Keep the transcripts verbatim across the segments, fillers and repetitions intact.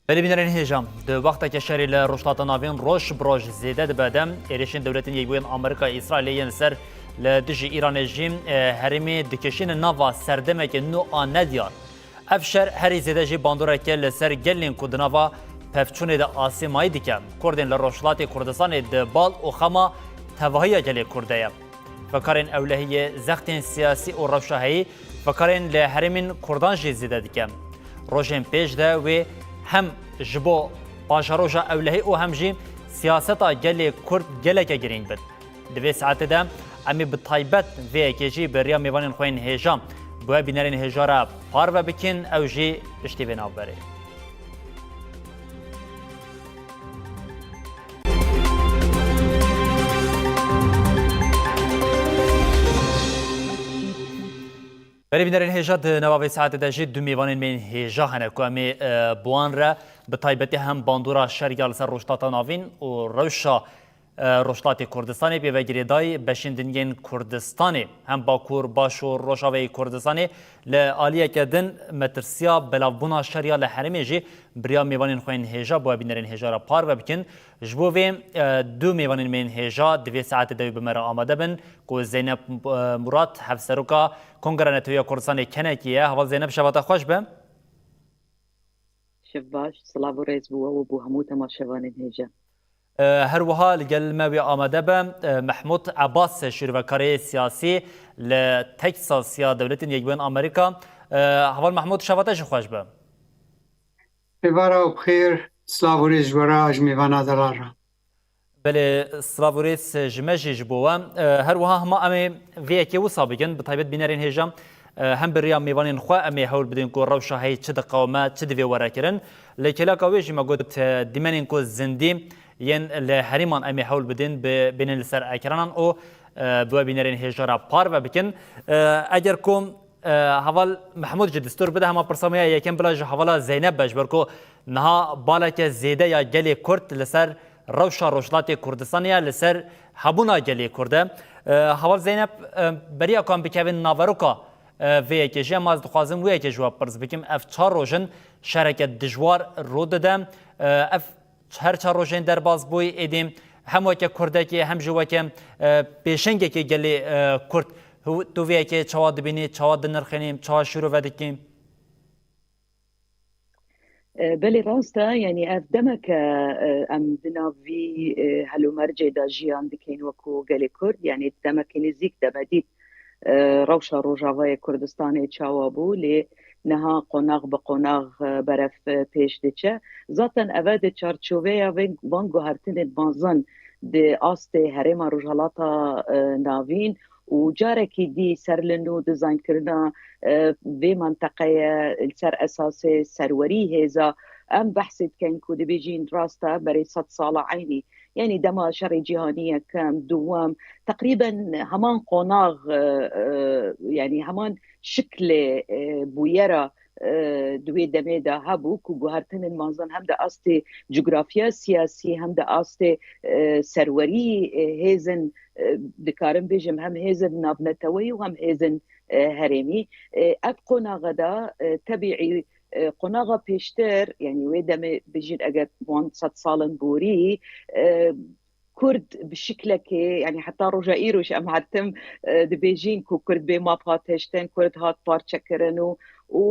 Belê bînerên hêja, di wexteke şerê li Rojhilata Navîn roj bi roj zêde dibe de, êrişên Dewletên Yekbûyên Amerîka Îsraîlê yên li ser li dijî Îranê jî, e, herêmê dikişîne nava serdemeke nû a nediyar. Ev şer herî zêde jî bandoreke li ser gelên ku di nava pevçûnê de asê mayî dike. Kurdên li Rojhilatê Kurdistanê di bal û xema tevahiya gelê Kurd de ye. Fikarên ewlehiyê, zextên siyasî û rewşa heyî fikarên li herêmên Kurdan jî zêde dike. Rojên pêş de wê hem ji bo paşeroja ewlehî û hem jî siyaseta gelê Kurd geleke girîng bin. Di vê saetê de em ê bi taybet vê yekê jî bi riya mêvanên xwe yên hêja bi we bînerên hêja re parve bikin, ew jî piştî vê navberê. Belê bînerên hêja, di nava vê saetê de jî du mêvanên me yên hêja hene ku em ê, e, bi wan re bi taybetî hem bandora şer ya li ser Rojhilata Navîn û rewşa, e, Rojhilatê Kurdistanê pê ve girêdayî beşên din yên Kurdistanê, hem Bakur, Başûr, Rojavayê Kurdistanê li aliyeke din metirsiya belavbûna şer ya li herêmê jî bi riya mêvanên xwe yên hêja bi we bînerên hêja re parve bikin. Ji bo vê, e, du mêvanên me yên hêja di vê saetê de wê bi me re amade bin, ku Zeynep, e, Murat, Hevseroka Kongreya Netewî ya Kurdistanê kenekî ye. Heval Zeynep, şeva te xweş be. Şev baş, silav û rêz bo we û bo hemû temaşevanên hêja. E, her wiha li gel me wê amade be, e, Mehmûd Ebas, şîrvekarê siyasî li Texas ya Dewletên Yekbûyên Amerîka. E, Heval Mehmûd, şeva te jî xweş be. Êvara û bi xêr, silav û rêz ji we re, ji mêvana delal re. Belê, silav û rêz ji me jî ji bo we. E, her wiha hema em ê vê yekê wisa bikin, bi taybet bînerên hêja, e, hem bi riya mêvanên xwe em ê hewl bidin ku rewşa heyî çi diqewime, çi divê were kirin. Li kêleka wê jî me got, e, dîmenên ku zindî yên li herêman em ê hewl bidin bi, bênin li ser ekranan û, e, bi we bînerên hêja re parve bikin. E, eger ku E, heval Mehmûd jî destûr bide, hema pirsa me ya yekem bila ji hevala Zeynep be, ji ber ku niha baleke zêde ya gelê Kurd li ser rewşa Rojhilatê Kurdistanê ya, li ser hebûna gelê Kurd e. E, heval Zeynep, e, beriya ku em bikevin naveroka, e, vê yekê jî, em ez dixwazim wê yekê ji we pirs bikim. Ev çar roj in şereke dijwar rû dide. E, ev Her çar rojên derbas bûyî, êdî hem weke Kurdekê hem jî weke, e, pêşengekê gelê, e, Kurd. Hu-, tu vê yekê çawa dibînî, çawa dinirxînî, çawa şîrove dikî? E, belê rast e, yanî ev demeke, e, em di nav vî, e, helûmercê de jiyan dikeyn wekû gelê Kurd, yanî demekî nêzîk de me dît, e, rewşa Rojavayê Kurdistanê çawa bû, lê niha qonax bi qonax, e, berev, e, pêş diçe. Zaten eve di çarçoveya vê, van guhertinên mezin di astê herêma Rojhelata, e, Navîn û carekî dî ser li nû dizaynkirina, e, vê menteqeyê li ser esasê serwerî hêza em behsê dikin ku dibêjin rast e berê sed sala eynî. Yanî dema şerê cîhanî yekem, duwem, teqrîben heman qonax, e, e, yanî heman şiklê, e, bûyera, e, di wê demê de hebû ku guhertinên mezin hem di astê cografya siyasî hem di astê, e, serwerî, e, hêzin, e, dikarim bêjim hem hêzin navneteweyî û hem hêzin, e, herêmî. E, ev qonaxa de, e, tebîî, e, qonaxa pêştir, yanî wê demê bijîn eger wan sed sal in borî, e, Kurd bi şiklekê, yanî heta roja îro jî em her tim, e, dibêjin ku Kurd bê maf hat hiştin, Kurd hat parçekirin û, û,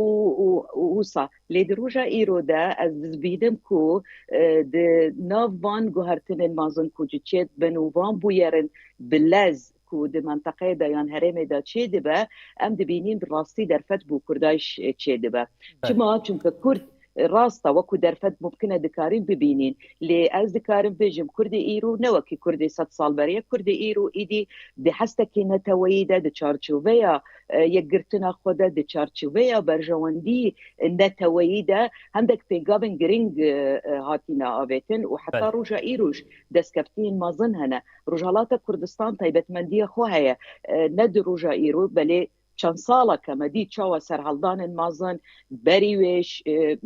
û, û wisa. Lê di roja îro de ez dibînim ku, e, di nav van guhertinên mezin ku çêdibin û van bûyerin bi lez ku di menteqeyê de yan herêmê de çêdibe, em dibînin bi rastî derfet bo Kurdayî ş-, çêdibe. Belê. Çima? Çunke Kurd, e, rast e, wekû derfet mumkin e dikarîn bibînin. Lê ez dikarim bêjim, Kurdê îro ne wekî Kurdê sed sal berê ye. Kurdê îro îdî di hestekî neteweyî de, di çarçoveya, e, yekgirtina xwe de, di çarçoveya berjewendî neteweyî de hindek pêngavên giring, e, e, hatine avêtin û heta Belê. roja îro jî destkeftiyên mezin hene. Rojhalata Kurdistan taybetmendiya xwe heye. E, ne di roja îro, belê çend sala ke me dît çawa serhildanên mezin berî wê ş-, e,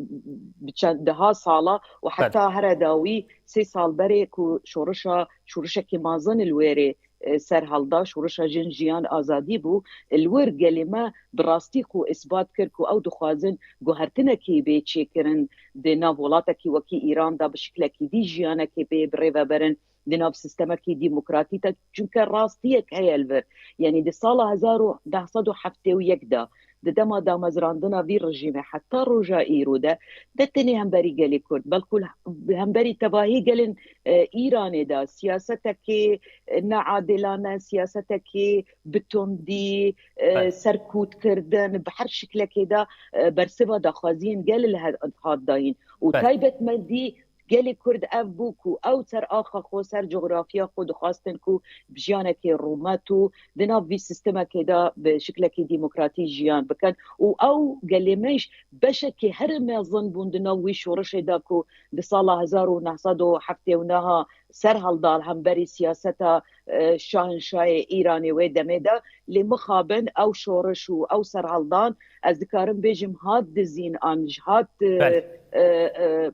bi çend deha sala û Belê. heta here dawî sê sal berê ku şorişa, şorişekî mezin li wêrê, e, serhelda, şorişa jin, jiyan, azadî bû. Li wir gelê me bi rastî xwe îsbat kir ku ew dixwazin guhertinekê bê çêkirin di nav welatekî wekî Îran de, bi şiklekî dî jiyanekê bê bi rê ve berin di nav sîstemekî demokratî de. Çunke rastiyek heye li vir. Yanî di sala hezar û neh sed û heftê û yek de, di dema damezrandina vî rejîmê heta roja îro de, ne tenê hemberî gelê Kurd, belkû hemberî tevahî gelên, e, Îranê de siyasetekê, e, neadilane, siyasetekê bi tundî, e, Belê. serkûtkirdin, bi her şiklekê de, e, bersiva daxwaziyên gel li her hat dayîn. Û Belê. taybetmendî gelê Kurd ev bû ku ew ser axa xwe, ser coxrafiya xwe dixwastin ku bi jiyanekê rûmet û di nav vî sîstemekê de bi şiklekî demokratî jiyan bikin. Û ew gelê me jî beşekê here mezin bûn di nav wî şorişê de ku di sala hezar û neh sed û heftê û neh serhelda li hemberî siyaseta, e, şahinşahê Îranê wê demê de. Lê mixabin ew şoriş û ew serheldan, ez dikarim bêjim, hat dizîn an ji hat, e, Belê. e, e,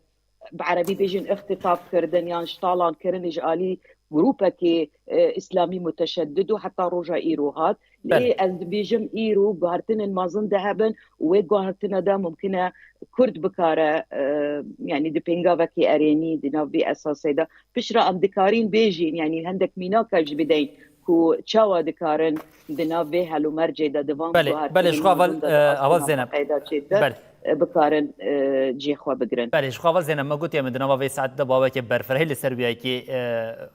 bi erebî bêjin îxtîtaf kirdin yan ji talan kirin ji alî grûpekê, e, îslamî muteşeddid û heta roja îro hat. Lê Belê. ez dibêjim îro guhertinên mezin de hebin û wê guhertine de mumkin e Kurd bikare, e, yanî di pêngavekî erênî di nav vî esasê de. Piştre em dikarîn bêjîn, yanî hendek mînaka jî bideyîn ku çawa dikarin di nav vê helûmercê de, di van Belê, guhertinên belê, ji xwe heval, mezin de, e, di heval astûna Zeynep. Belê. e, bikarin, e, cihê xwe bigirin. Belê, ji xwe heval Zeynep, me gotiye, em ê di nava vê saetê de baweke berfirehî li ser wiyekî, e,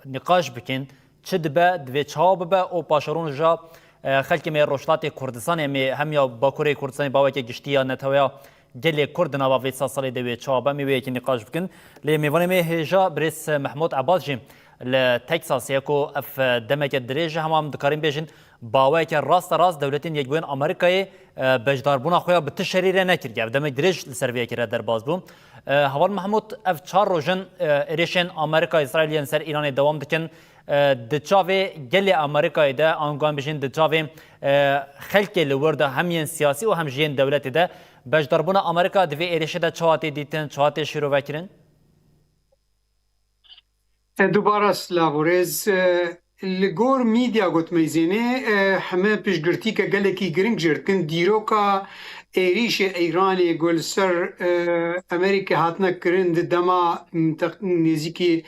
nîqaş bikin. Çi dibe, divê çawa bibe û paşeron ja, e, xelkê me yê Rojhilatê Kurdistanê, em ê hem ya Bakurê Kurdistanê baweke giştî ya neteweya gelê Kurd di nava vê sed salê de wê çawa be, em ê wê yekê nîqaş bikin. Lê mêvanê me hêja birêz Mehmûd Ebas jî li Texasê ye ku ev demeke dirêj e, hema em dikarin bêjin baweke rasterast Dewletên Yekbûyên Amerîkayê, e, beşdarbûna xwe ya bi ti şerî re nekiriye. Ev demek dirêj li ser vê yekê re derbas bû. E, Heval Mehmûd, ev çar roj in, e, êrişên Amerîka, Îsraîl yên ser Îranê dewam dikin. E, di çavê gelê Amerîkayê de, ango em bijîn di çavê, e, xelkê li wir de, hem yên siyasî û hem jî yên dewletê de, beşdarbûna Amerîka di vê êrişê de çawa tê dîtin, çawa tê şîrovekirin? E, dubara silav û rêz. E, li gor medya gotmeyzênê, e, heme piştgirtîke gelekî giring jê re dikin. Dîroka êrîşê Îranê ku li ser, e, Amerîkê hatine kirin di dema, m, teq-, nêzîkî,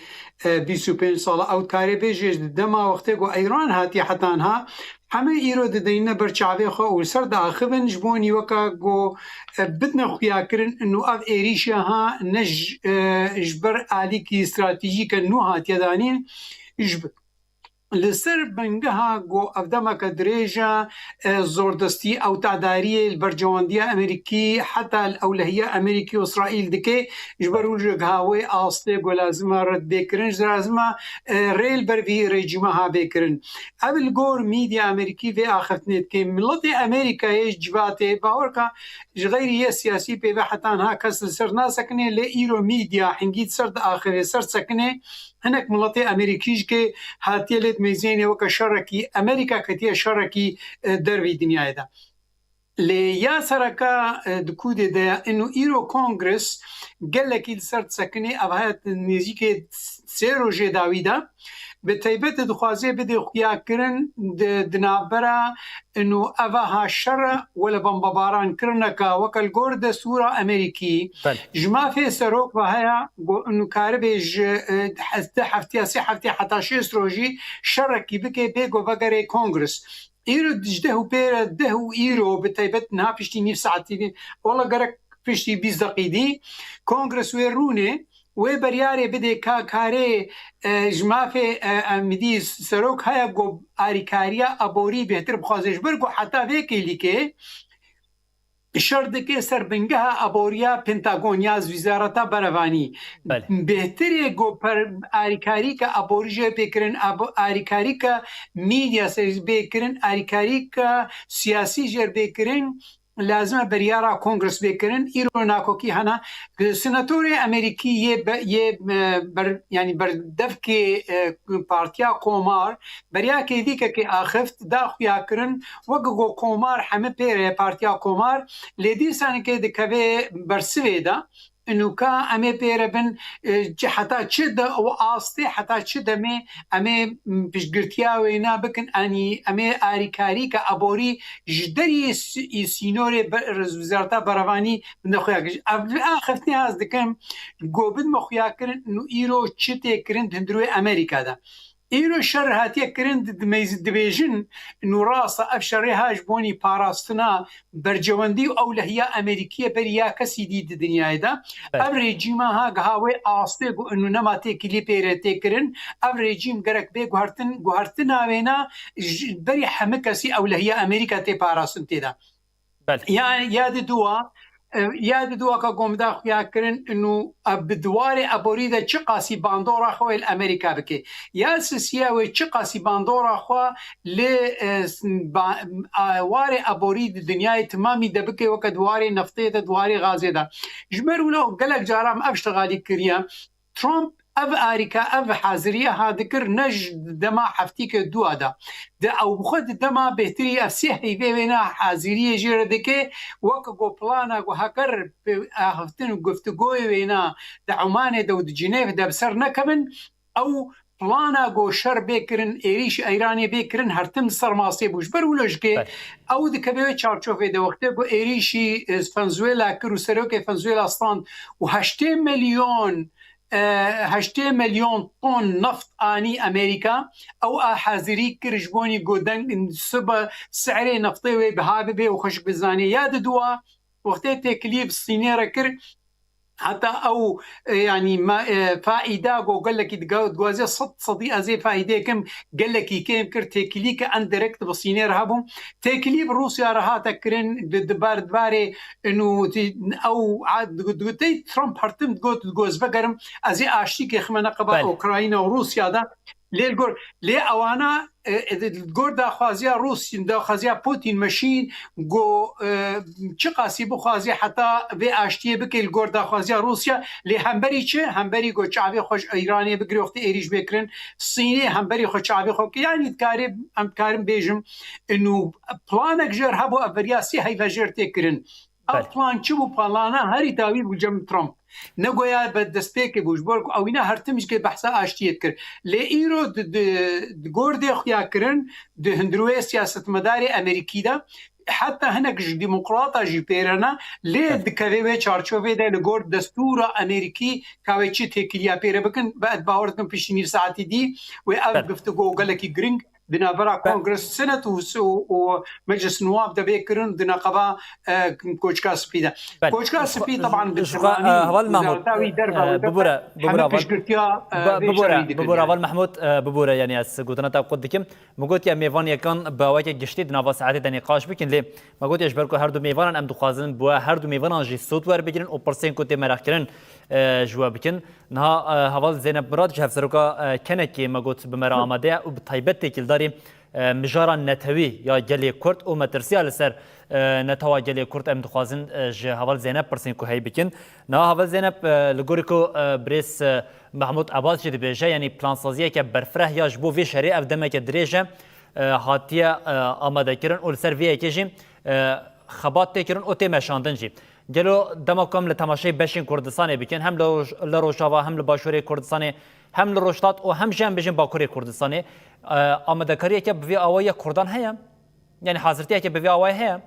e, bîst û pênc sala, ew karê bêjê ji di dema wextê ku Îran hatiye heta niha, heme îro dideyne ber çavê xwe û li ser diaxivin ji bo nîweka ku, e, bidine xuyakirin û ev êrîşa ha ne ji, e, ji ber alîkî stratejîke nû hatiye danîn, ji, li ser bingeha ku ev demeke dirêj e, e, zordestî, ewtedariyê li bercewandiya Amerîkî, heta li ewlehiya Amerîkî û Îsraîl dike, ji ber wî ji gihawê astê ku lazim e red bê kirin, ji lazim e, e, rê li ber vî rejîma ha bê kirin. Ev li gor medya Amerîkî vê axiftinê dike. Miletê Amerîkayê ji civatê, bawer ke ji xeyrî yê siyasî pê ve heta niha kes li ser nasekine, lê îro medya hingî di ser diaxive, ser sekine, hinek miletê Amerîkî jî ke hatiye lê dimeyzêne weke şerekî, Amerîka ketiye şerekî, e, dervî dinyayê de. Lê ya sereka, e, di kûdê de ye, ino îro Kongres gelekî li ser disekine, ev heye nêzîkê sê rojê dawî de, bi taybet dixwaze bidê xuyakirin di, di navbera ino eva ha şer e, wele bombebaran kirineka weke li gor destûra Amerîkî, Belê. ji mafê serok ve heye, ku ino karibê ji, e, heft-, heftiya sê heftê heta şêst rojî şerekî bike bê ku vegerê Kongres. Îro dijdeh û pê re deh û îro bi taybet niha piştî nîv saetî, wela gerek piştî bîst deqî dî, Kongres wê rûnê, wê beryarê bidê ka karê, e, ji mafê, e, em dî serok heye ku arîkariya aborî bêhtir bixwaze, ji ber ku heta vê kêlîkê şer dike ser bingeha aboriya Pentagon ya Wizareta Berevanî. Belê. Bêhtir e ku per-, arîkarîka aborî jê bê kirin, abo-, arîkarîka medya ser bê kirin, arîkarîka siyasî jê bê kirin, lazim e beryara Kongres bê kirin. Îro nakokî hene. Senatorê Amerîkî yê be-, yê, e, ber-, yanî berdevkê, e, Partiya Komar, beriya kêlîkekê axift, da xuyakirin, weke ku Komar heme pê re, Partiya Komar, lê dîsanekê dikeve bersivê de, Nûka em ê pêre bin, e, çi, heta çi de û astê, heta çi demê em ê, m, piştgirtiya wêna bikin, anî em ê arîkarî ke aborî ji derî s-, î sînorê be-, Wezareta Berevanî binde xuya kirin. Ev, ev xiftinê ez dikim, go bidme xuya kirin, nû îro çi tê kirin di hundirê Amerîka de. Îro şer hatiye kirin, di-, dimeyz-, dibêjin, nû rast e, ev şerê ha ji bonî parastina bercewendî û ewlehiya Amerîkiyê berî ya kesî dî di dinyayê de. Belê. Ev rejîma ha giha wê astê ku nû nema têkilî pê re tê kirin, ev rejîm gerek bê guhertin, guhertina wêna ji berî hemî kesî ewlehiya Amerîka tê parastin tê de. Belê. Ya, ya di dua, e, ya di dua ka gomda xuya kirin, inu, e, bi di warê aborî de çi qasî bandora xwe li Amerîka bike. Ya sisiya wê çi qasî bandora xwe li, e, s-, ba-, a, warê aborî di dinyayê timamî de bike, weke di warê neftê de, di warê gazê de. Ji ber wilo gelek caran ev ştixalî kiriye. Trump ev arîka, ev haziriya ha dikir ne ji dema heftîke dûa de. Di ew bi xwe di dema bêhtirî ev sê heyvê wêna haziriyê jê re dike, wek ku plana ku heger bi axiftin û guftûgoyê wêna di Omanê de û di Cinêv de bi ser nekevin, ew plana ku şer bê kirin, êrîş Îranê bê kirin, her tim ser masê bû. Ji ber wilo jikê Belê. ew dikeve wê çarçovê de, wextê ku êrîşî, e, Venezuela kir û serokê Venezuela stand û heştê milyon e, heştê milyon ton neft anî Amerîka, ew a hazirî kir ji bonî ku deng sibe si'rê neftê wê biha bibe û xweşik bizanê. Ya di dua wextê têkilî bi Sînê re kir, heta ew, e, yanî ma, e, faîda ku gelekî diga-, diguazê sed sedî ez ê faîdê kim, gelekî kêm kir, têkilî ke endirekt bi Sînê re hebû. Têkilî bi Rûsya re hate kirin, di, di bar, di barê û di, ew, a, di, di, di, Trump her tim digot, digot, ez vegerim, ez ê aştîkê xime neqeba Belê. Ukrayna û Rûsya de. Lê li gor, lê ewana, e, e, li gor daxwaziya Rûsya, daxwaziya Putin meşîn, go, e, çiqasî bixwazî heta vê aştiyê bike li gor daxwaziya Rûsya, lê hemberî çi? Hemberî go çavê xwe ji Îranê bigire wextê êrîş bê kirin, Sînê hemberî xwe çavê xwe kir. Yanî dikarê, em dikarin bêjim, inu planek jêr hebû, ev beriya sê heyve jêr tê kirin. Ev Belê. plan çi bû? Plana herî dawî bû cem Trump. Ne goya be destpêkê bû, ji ber ku ewîna her tim jikê behsa aştiyê dikir. Lê îro di, di, di gor dê xuya kirin, di hundirwê siyasetmedarê Amerîkî de, heta hinek ji demokrata jî pêrena, lê Evet. dikeve wê çarçovê de li gor destûra Amerîkî ka wê çi têkiliya pêre bikin, be ez bawer dikim piştî nîv saetî dî wê ev Evet. guftûgo gelekî giring di navbera Be- Kongres, Senet û, û, û Meclis Nuwab de bê kirin di neqeba, e, Koçka Spî de. Belê. Koçka Spî, teban, bi Ji xwe, temamî e, Heval Mahmud, wezareta wî derve e, wê bibûre, bibûre hemî Heval. piştgirtiya, e, Ba-, vê bibûre, şerî dikir. bibûre Heval Mahmud, e, bibûre, yanî ez gotina te qut dikim. Min got ya mêvan yekan bi awayeke giştî di nava saetê de nîqaş bikin, lê me got ya ji ber ku her du mêvanan em dixwazin bi we her du mêvanan jî sot werbigirin û pirsên ku tê meraq kirin, e, ji we bikin. Niha, e, Heval Zeynep Mirad ji hevseroka, e, kenekê me got bi me re amade ye û bi taybet têkildarî, e, mijara netewî ya gelê Kurd û metirsiya li ser, e, netewa gelê Kurd em dixwazin, e, ji Heval Zeynep pirsên ku heyî bikin. Niha Heval Zeynep, e, li gorî ku, e, birêz, e, Mehmûd Ebas jî dibêje, yanî plansaziyeke berfireh ya ji bo vê şerê ev demeke dirêj e, e, hatiye, e, amadekirin û li ser vê yekê jî, e, xebat tê kirin û tê meşandin jî. Gelo dema ku em li temaşeyê beşên Kurdistanê bikin, hem li Roj-, li Rojava, hem li Başûrê Kurdistanê, hem li Rojhilat û hem jî em bêjin Bakurê Kurdistanê, e, amadekariyeke bi vê awayî ya Kurdan heye? Yanî hazirtiyeke bi vê awayî heye?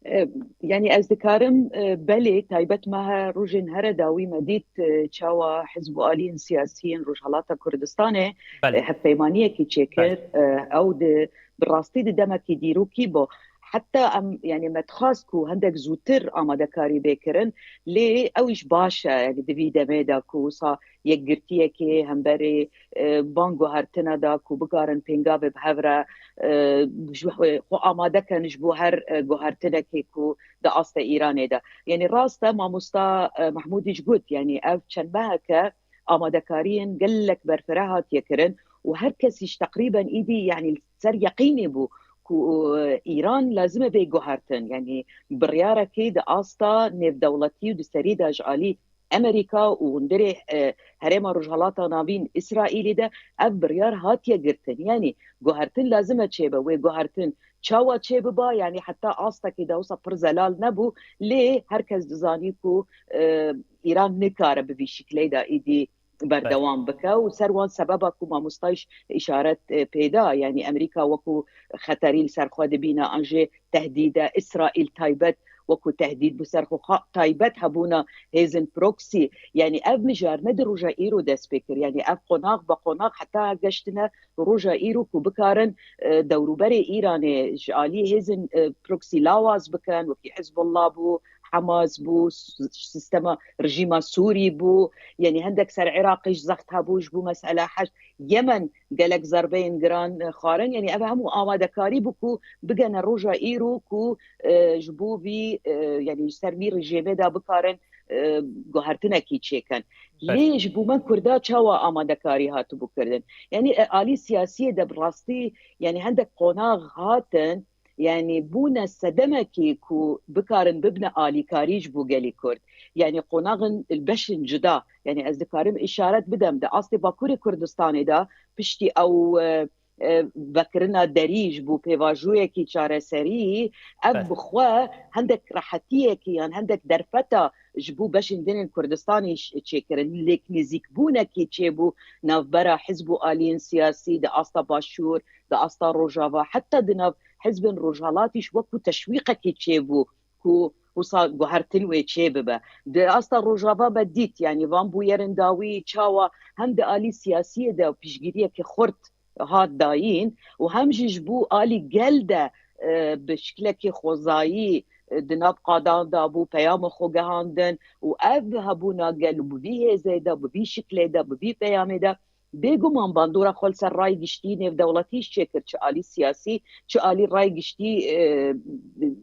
E, yanî ez dikarim, e, belê taybet me he rojên here dawî me dît, e, çawa hizb û aliyên siyasiyên Rojhelata Kurdistanê, Belê. e, hevpeymaniyekî çêkir, Belê. e, ew di, bi rastî di demekî dîrokî bû. Heta em, yanî me dixwast ku hindek zûtir amadekarî bê kirin, lê ew îş baş e, yanî di vî demê de ku wisa yekgirtiyekê hemberî, e, van guhertine de ku bikarin pêngavê bi hev re, e, ji xwe, xwe amade kin ji bo her, e, guhertinekê ku di asta Îranê de. Yanî rast e, mamosta, e, Mehmûdî jî got, yanî ev çend meheke amadekariyên gelek berfireh hatiye kirin û her kesî ji teqrîben îdî, yanî li ser yeqînê bû ku, e, Îran lazim e bê guhertin. Yanî biryarekê di asta nêvdewletî û di serî de ji alî Amerîka û hundirê, e, Herêma Rojhelata Navîn Îsraîlê de ev biryar hatiye girtin. Yanî guhertin lazim e çêbe. Wê guhertin Çawa çê biba, yanî heta astekê de wisa pir zelal nebû, lê her kes dizanî ku, e, Îran nikare bi vî şiklê de îdî berdewam bike û ser wan sebeba ku mamostayîş îşaret, e, pê da, yanî Amerîka wekû xeterî li ser xwe dibîne, an jî tehdîde Îsraîl taybet wekû tehdîd bi ser xwe, taybet hebûna hêzên proxy, yanî ev mijar ne di roja îro dest pê kir, yanî ev qonax be qonax heta geştine roja îro ku bikarin, e, dewrûberê Îranê ji alî hêzên, e, proxy lawaz bikin, wekî Hizbullah bû, Hamas bû, s-, sistema rejîma Sûrî bû, yanî hendek ser Iraqê ji zext hebû ji bo mesela heşt. Yemen gelek zerbeyên giran, e, xwarin, yanî ev hemû amadekarî bû ku bigene roja îro ku, e, ji bo vî, e, yanî ji ser vî rejêmê de bikarin, e, guhertinekî çêkin. Lê ji bo me Kurda çawa amadekarî hatibû kirdin? Yanî, e, alî siyasiyê de bi rastî, yanî hendek qonax hatin, yanî bûne sedemekî ku bikarin bibne alîkarî ji bo gelî Kurd. Yanî qonaxin beşin cuda. Yanî ez dikarim îşaret bidem, di astê Bakurê Kurdistanê de piştî ew, e, e, vekirina derî ji bo pêvajoyekî çareserî, ev bi xwe hendek rehetiyekî yan hendek derfeta ji bo beşên din ên Kurdistanê ş-, çêkirin. Lêk nêzîkbûnekî çêbû navbera hizb û aliyên siyasî di asta Başûr, di asta Rojava, heta di nav hizbên Rojhalatî ji wekû teşwîqekî çêbû ku wisa guhertin wê çê bibe. Di asta Rojava me dît, yanî van bûyerên dawî çawa hem di alî siyasiyê de piştgiriyeke xurt hat dayîn û hem jî ji bo alî gel de, e, bi şiklekî xwezayî, e, di nav qadan de bû, peyama xwe gehandin û ev hebûna gel û bi vî hêzê de, bi vî şiklê de, bi vî peyamê de bêguman bandora xwe li ser ray giştî nêvdewletî jî çêkir, çi alî siyasî, çi alî ray giştî, e,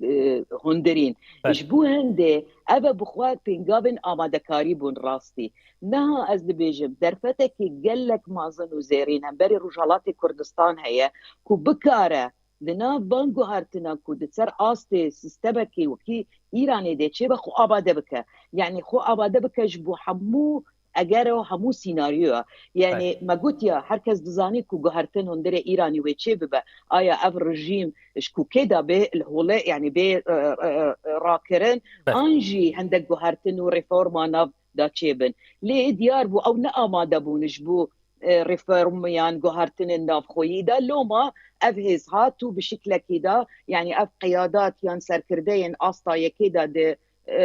e, hundirîn. Belê. Ji bo hindê ev e bi xwe pêngavên amadekarî bûn rastî. Niha ez dibêjim, derfetekî gelek mezin û zêrîn hemberî Rojhelatê Kurdistan heye ku bikare di nav van guhertina ku di ser astê sistemekê wekî Îranê de çêbe xwe amade bike. Yanî xwe amade bike ji bo hemû eger û hemû sînaryoya. Yanî Belê. me gotiya, her kes dizanî ku guhertin hundirê Îranî wê çê bibe. Aya ev rejîm ji ku kê de bê li holê, yanî bê, e, e, e, rakirin, Belê. an jî hendek guhertin û reforma nav da çêbin. Lê diyar bû ew ne amade bûn ji bo, e, reform yan guhertinên navxweyî de. Loma ev hêz hat û bi şiklekî de, yanî ev qiyadat yan serkirdeyên asta yekê de di, e,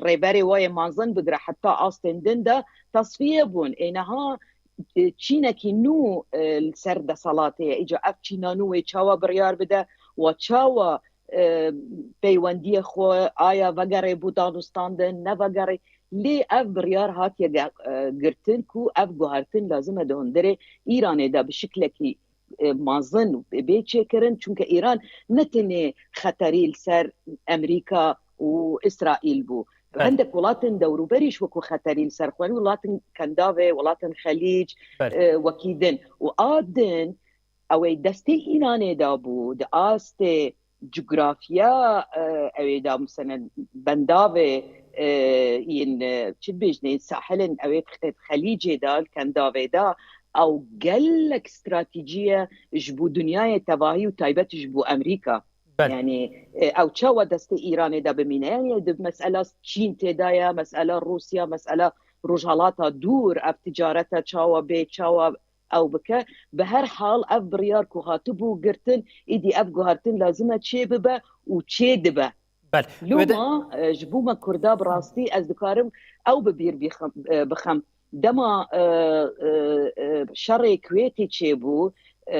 rêberê wayê mezin bigire heta astên din de tasfiye bûn. Ê niha, e, çînekî nû, e, li ser deselatê ye. Îca ev çîna nû wê çawa biryar bide? Wa çawa, e, peywendiyê xwe aya vegerê bo danûstandin, nevegerê? Lê ev biryar hatiye ge-, e, girtin ku ev guhertin lazim e di hundirê Îranê de bi şiklekî, e, mezin bê çêkirin, çunke Îran ne tenê xeterî li ser Amerîka û Îsraîl bû. Belê. Hendek welatên dewrûberî jî wekû xeterî li ser xwe, welatên Kendavê, welatên Xelîc, Belê. e, wekî din. Û a din ew ê destê Îranê de bû, di astê cografiya, e, ew ê de, miselen, bendavê, e, yên, e, çi dibêjin, sahilên ew ê Xelîcê de, li Kendavê de, ew gelek stratejî ye ji bo dinyayê tevahî û taybet ji bo Amerîka. Belê. Yanî, e, ew çawa destê Îranê de bimîne? Yanî di mesela Çîn tê de ye, mesela Rûsya, mesela Rojhalata Dûr, ev ticareta çawa bê, çawa ew bike. Bi her hal ev biryar ku hatibû girtin, îdî ev guhertin lazim e çê bibe û çê dibe. Belê. Wê de Loma, e, ji bo me Kurda bi rastî ez dikarim ew bi bîr bixim, e, bixim. Dema, e, e, e, şerê Kuwêtê çêbû, e,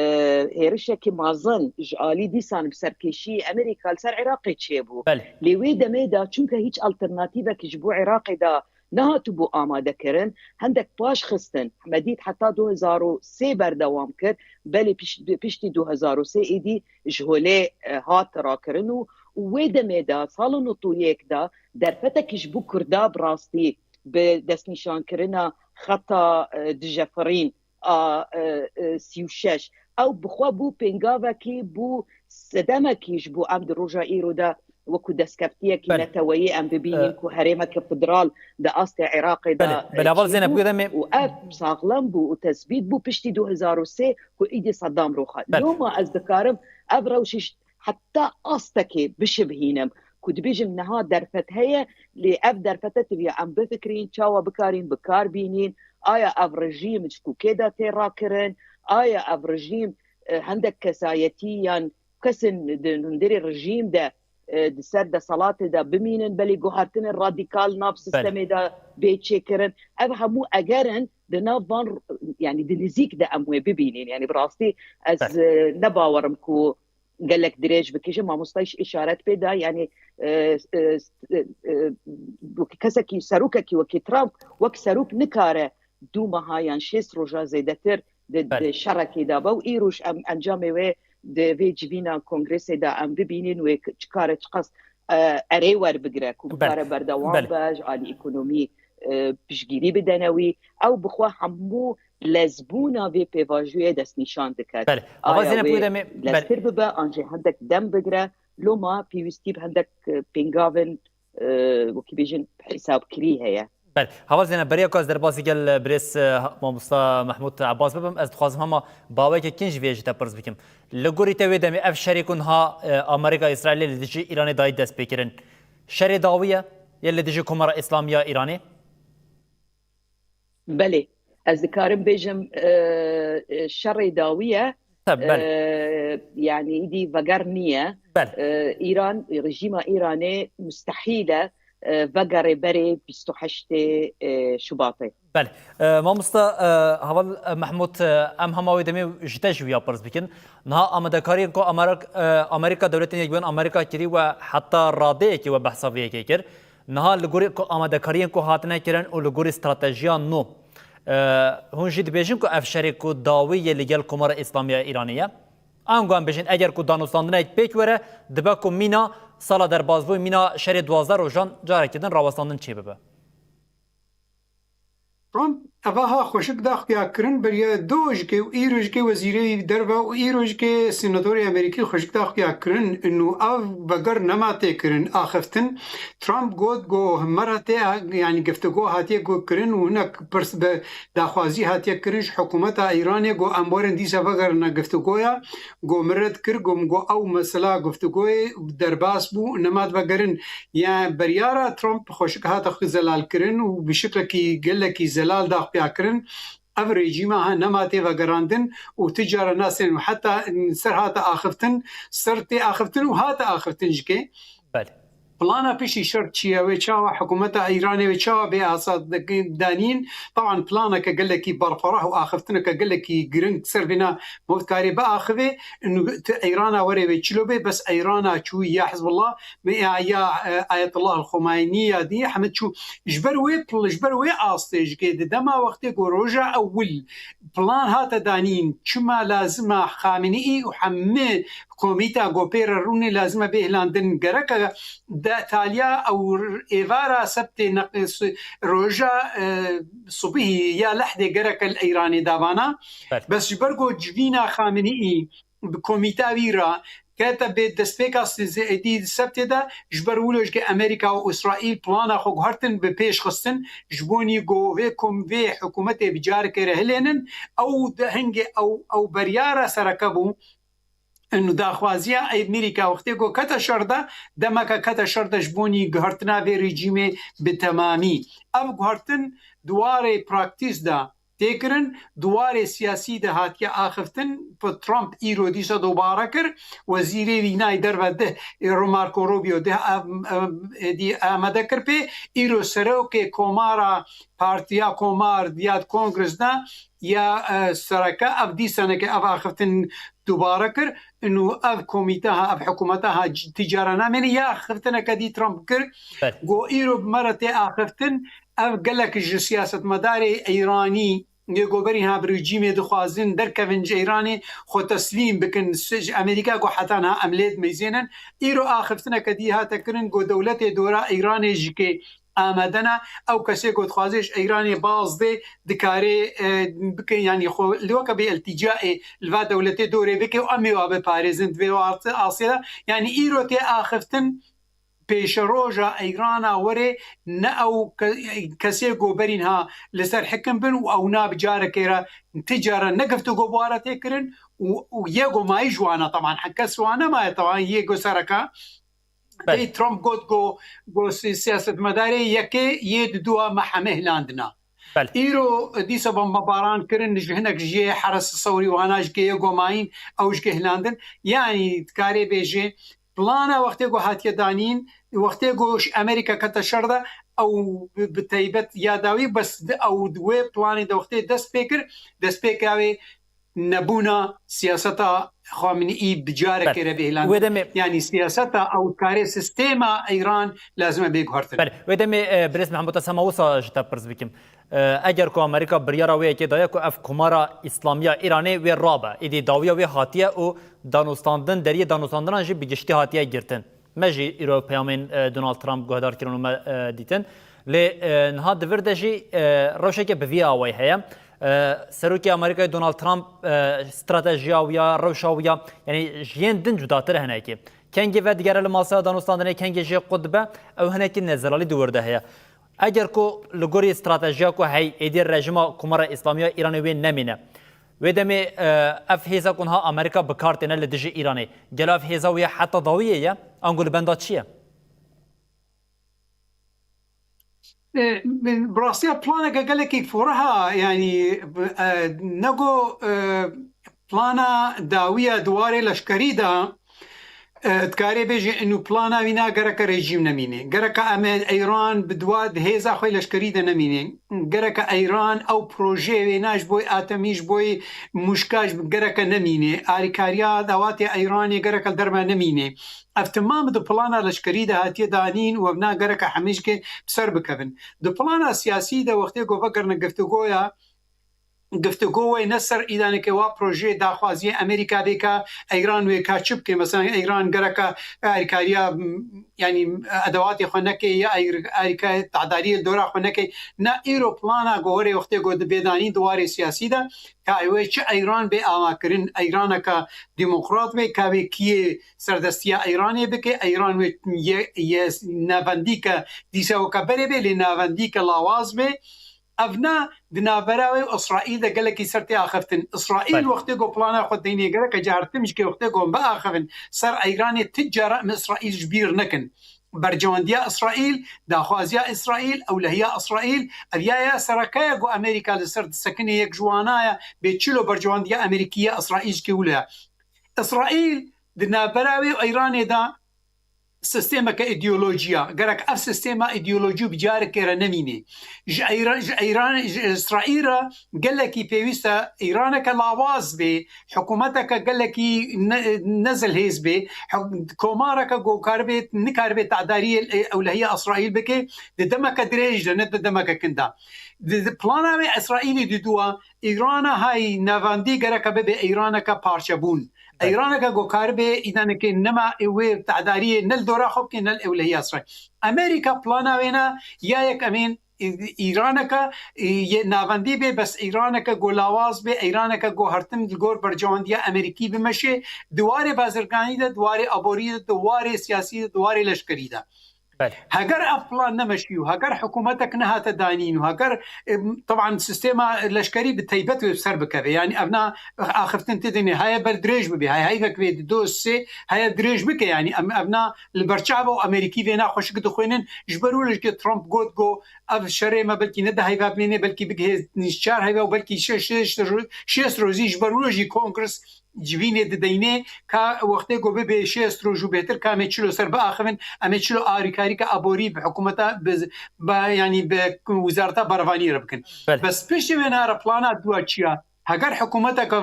hêrişekî mezin ji alî dîsan bi serkêşî Amerîka li ser Iraqê çêbû. Belê. Lê wê demê de çunke hîç alternatîvek ji bo Iraqê de nehatibû amadekirin, hendek paş xistin. Me dît heta du hezar û sê berdewam kir, belê piş-, piştî du hezar û sê êdî ji holê, e, hat rakirin û, û wê demê de, sala notûyêk de, derfetekî ji bo Kurda bi rastî bi destnîşankirina xeta, e, dijefirîn a, e, e, sî û şeş. Ew bi xwe bû pêngavekî, bû sedemekî ji bo em di roja îro de wekû destkeftiyekî Belê. neteweyî em bibînin E, ku herêmeke federal di astê Iraqê de, Belê, e, belê, heval çêbû Zeynep, bû demê û ev saxlem bû û tesbît bû piştî du hezar û sê ku îdî Saddam rûxat. Belê. Loma ez dikarim ev rewşî heta astekê bişibhînim. Ku dibêjim niha derfet heye, lê ev derfete tiviya em bifikirîn, çawa bikarîn bi kar bînîn, aya ev rejîm ji ku kê de tê rakirin, aya ev rejîm, e, hendek kesayetî yan kesên di hundirê rejîm de, e, di ser deselatê de bimînin, belê guhartinên radîkal nav Belê. sistemê de bê çêkirin. Ev hemû eger in di nav van, yani di nizîk de em wê bibînin. Yani bi rastî ez, Belê. e, ne bawerim ku gelek dirêj bikijim. Mamosta îş-, îşaret pê da, yani, e, e, e, e, wekî kesekî, serokekî wekî Trump, wek serok nikare du meha yan şêst roja zêdetir di, Belê. di şerekê de be û îroj em encamê wê di vê civîna kongresê de em bibînin wê k-, çi kare çiqas, e, erê werbigire ku Belê. bikare berdewam Belê. be, ji alî ekonomî, e, piştgirî bidene wî. Ew bi xwe hemû lezbûna vê pêvajoyê destnîşan dike. Belê. Hava Aya Zeynep wê wê demê, belê. leztir bibe, an jî hendek dem bigire. Loma pêwîstî bi hendek, e, pêngavên, e, wekî bêjin hesabkirî heye. Belê. Hava Zeynep, beriya ku ez derbasî gel, e, birêz, e, mamosta Mehmûd Ebas bibim, ez dixwazim hema baweke kin ji vê jî te pirs bikim. Li gorî te wê demê ev şerê ku niha, e, Amerîka Îsraîlê li dijî Îranê dayî destpêkirin, şerê dawî ye? Yê li dijî Komara Îslamî ya Îranê? Belê, ez dikarim bêjim, e, e, şerê dawî ye. Tabii, belê. E, yani îdî veger niye. Belê. E, Îran, rejîma Îranê mustehîl e, e, vegerê berê bîst û heştê, e, Şubatê. Belê. E, mamosta, e, Heval, e, Mehmûd, e, em hema wê demê ji te jî wiya pirs bikin. Niha amadekariyên ku Amerîk-, e, Amerîka, Dewletên Yekbûyên Amerîka kirî we heta radeyekê we behsa vê yekê kir. Niha li gorî ku amadekariyên ku hatine kirin û li gorî stratejiya nû, e, hûn jî dibêjin ku ev şerê ku dawî yê li gel Komara Îslamî ya Îranê ye. Ango em bêjin, eger ku danûstandinek pêk were, dibe ku mîna sala derbasbûyî, mîna şerê duwazdeh rojan carekî din rawestandin çêbibe. Trump evaha xweşik da xuyakirin beriya dojikê û îrojikê wezîrê derve û îrojikê senatorê Amerîkî xweşik da xuyakirin û ev veger nema tê kirin axiftin. Trump got, go himera tê, yani geftugo hatiye go kirin û hinek pirs bi daxwazî hatiye kirin ji hikûmeta Îranê, go em werin dîsa vegerine geftugoya, go min red kir, go min go ew mesela geftugoyê derbas bû, nema divegerin. Ya beryara Trump xweşik hate xwe zelal kirin û bi şiklekî gelekî zelal da xuya kirin. Ev rejîma ha nema tê vegerandin û ti cara nasên û heta ser hate axiftin, ser tê axiftin û hate axiftin jikê. Belê. Plana piştî şer çi ye? Wê çawa hikûmeta Îranê wê çawa bê asa danîn? Taban planeke gelekî berxwerah û axiftineke gelekî giring ser vêna mafkarê biaxivê. Û tu Îrana were wê çilo bê, bes Îrana çû ya Hizbullah, me ya, ya, e, Ayetullah El Xomeynî ya dî, heme çû ji ber wê pl-, ji ber wê astê jikê di dema wextê ku roja ewil plan hate danîn, çima lazima Xameneî û hemî komîta ku pê re rûnê lazime bê hilandin, gereke detaliya ew êvara sebtê neqis roja, e, subihî ya lehdê gereke li Îranê davana. Belê. Bes ji ber ku civîna Xameneî bi komîta wî re kete bê destpêka sê-, êdî sebtê de, ji ber wilo jikê Amerîka û Îsraîl plana xwe guhertin bi pêş xistin, ji bo nî ku vê kom-, vê hikûmetê bi careke re hilênin, ew de hingê ew, ew beryara sereke bû. Û daxwaziya Amerîka wextê ku kete şer de, demeke kete şer de ji bo nî guhertina vê rejîmê bi temamî. Ev guhertin di warê praktîs de tê kirin, di warê siyasî de hatiye axiftin. Trump îro dîsa dobare kir, wezîrê wî nayê derve dih, Marco Rubio dih, em, em, êdî amade kir pê, îro serokê komara Partiya Komar ya di Kongres de ya, e, sereke, ev dîsaneke ev axiftin dubare kir. Û ev komîte ha, ev hikûmeta ha c-, ti cara namêne ya axiftineke dî Trump kir. Belê. Go îro bi me re tê axiftin, ev gelek ji siyasetmedarê Îranî yê goberî ha bi rejîmê dixwazin derkevin ji Îranê xwe teslîm bikin. S-, ji Amerîka go heta niha em lê dimeyzênin. Îro axiftineke dî hate kirin go dewletê dora Îranê jikê amade ne. Ew kesê ku dixwaze ji Îranê baz dê, dikare, e, bike, yanî xwe li weke bê îltîcaê li va dewletê dorê bike û em ê wa biparêzin di vê warte asê de. Yanî îro tê axiftin pêşeroja Îrana were, ne ew ke-, kesê ku berîn ha li ser hikim bin û ew na bi carekê re ti cara ne giftûgo bi wa re tê kirin û, û yê ku mayî ji wana, teban, heke siwa nemaye, teban, yê ku sereka Belê. Dê Trump got, go, go si-, siyasetmedarê yekê yê di dua me heme hilandina. Belê. Îro dîsa bombebaran kirin, ji hinek ji yê heres sewrî wana ji kê yê gomayîn, ew ji kê hilandin. Yanî dikarê bêje, plana wextê ku hatiye danîn, wextê ku ji Amerîka kete şer de, ew bi, bi taybet ya dawî, bes di, ew di wê planê de wextê dest pê kir, destpêka wê nebûna siyaseta Xameneî bi carekê Belê. re bihêlandin. Wê demê Yanî siyaseta ew karê sistêma Îran lazim e bê guhertin. Belê. Wê demê, e, birêz Mehmûd, ez hema wisa ji te pirs bikim. E, eger ku Amerîka biryara wê yekê daye ku ev komara Îslamiya Îranê wê rabe, êdî dawiya wê hatiye û danûstandin, deriyê danûstandinan jî bi giştî hatiye girtin. Me jî îro peyamên, e, Donald Trump guhdar kirin û me, e, dîtin. Lê, e, niha di vir de jî, e, rewşeke bi vî awayî heye. E, Serokê Amerîkayê Donald Trump, e, stratejiya wî ya, rewşa wî ya, yanî ji yên din cudatir e hinekî. Kengê vedigere li masaya danûstandinê, kengê jê qut dibe, ew hinekî nezelalî di wir de heye. Eger ku li gorî stratejiya ku hey êdî rejîma Komara Îslamî ya Îranê wê nemîne, wê demê, e, ev hêza ku niha Amerîka bi kar têne li dijî Îranê, gelo ev hêza wê heta dawiyê ye? Ango li benda çi ye? E, bi rastiya planeke gelekî foreh e, yanî, e, nego, e, plana dawiya di warê leşkerî de, e, dikarê bêje, inu plana wî na gereke rejîm nemîne. Gereke em ê Îran bi dua di hêza xwe leşkerî de nemîne. Gereke Îran ew projeyê wê na ji bo atemî, ji bo mûşka, ji gereke nemîne. Alîkariya dawatê Îranê gereke li derve nemîne. Ev temam di plana leşkerî de hatiye danîn û ev na gereke hemî ji kê bi ser bikevin. Di plana siyasî de wextê ku vegerine giftigoya, giftigo wê ne ser îdaneke wa projeyê daxwaziyê Amerîka bê ka Îran wê ka çi bike? Mesela Îran gereka alîkariya, m, yanî edewatê xwe neke ya alî-, alîkariya tahdariyê li dora xwe neke. Na îro plana ku were wextê ku di bêdanî di warê siyasî de ka wê çi Îran bê avakirin, Îraneka demokrat bê, ka wê kiyê serdestiya Îranê bike, Îran wê ye, ye navendîke dîsa weke berê bê, lê navendîke lawaz bê. Ev na di navbera wê û Îsraîl de gelekî ser tê axiftin. Îsraîl Belê. wextê ku plana xwe deynê gereke cahertim ji kê wextê ku em biaxivin ser Îranê, ti cara em Îsraîl ji bîr nekin. Bercewendiya Îsraîl, daxwaziya Îsraîl, ewlehiya Îsraîl, ev ya ya sereke ye ku Amerîka li ser disekine, yek ji wana ye bê çilo bercewendiya Amerîkî ya Îsraîl ji kê wile ye. Îsraîl di navbera wê û Îranê de sistêmeke îdeolojî ya. Gerek ev sistêma îdeolojî bi carekê re nemîne. Ji Îra-, ji Îran, ji Îsraîl re gelekî pêwîst e Îraneke lawaz bê, hikûmeteke gelekî ne, ne zilhêz bê, hik-, komareke ku karibê, nikaribê tedariyê ewlehiya Îsraîl bike, di demeke dirêj de, ne di demeke kin de. Di, di plana wê Îsraîlê didû, Îrana hay navendî gereke bibe Îraneke parçebûn. Belê. Îraneke ku karibê îdaneke nema wê tedariyê ne li dora xwe bike, ne li ewlehiya Îsraîl. Amerîka plana wê ne ya yek emên Îraneke, e, yê navendî bê, bes Îraneke ku lawaz bê, Îraneke ku hertim li gor bercewendiya Amerîkî bimeşe, di warê bazirganî de, di warê aborî de, di warê siyasî de, di warê leşkerî de. Belê. Heger ev plan nemeşî û heger hikûmetek nehate danîn û heger, e, teban sistêma leşkerî bi teybet wê bi ser bikeve. Yanî ev na axiftin tê dinê, heye ber dirêj bibê, heye heyvek vê di do sê, heye dirêj bike, yanî em, ev na li ber çav û Amerîkî vê na xweşik dixwînin, ji ber wê lê Trump got, go, ev şerê me belkî ne di heyva binê, belkî bigihê çar heyva û belkî şeş, şeş ro-, şêst rojî ji ber wê jî Kongres civînê dideynê ka wextê ku bibe şêst roj û bêhtir ka em ê çilo ser biaxivin, em ê çilo arîkarîka aborî bi hikûmeta bi, bi, yanî bi wizareta berevaniyê re bikin. Belê. Bes piştî wê nare plana dua çi ya? Heger hikûmeteke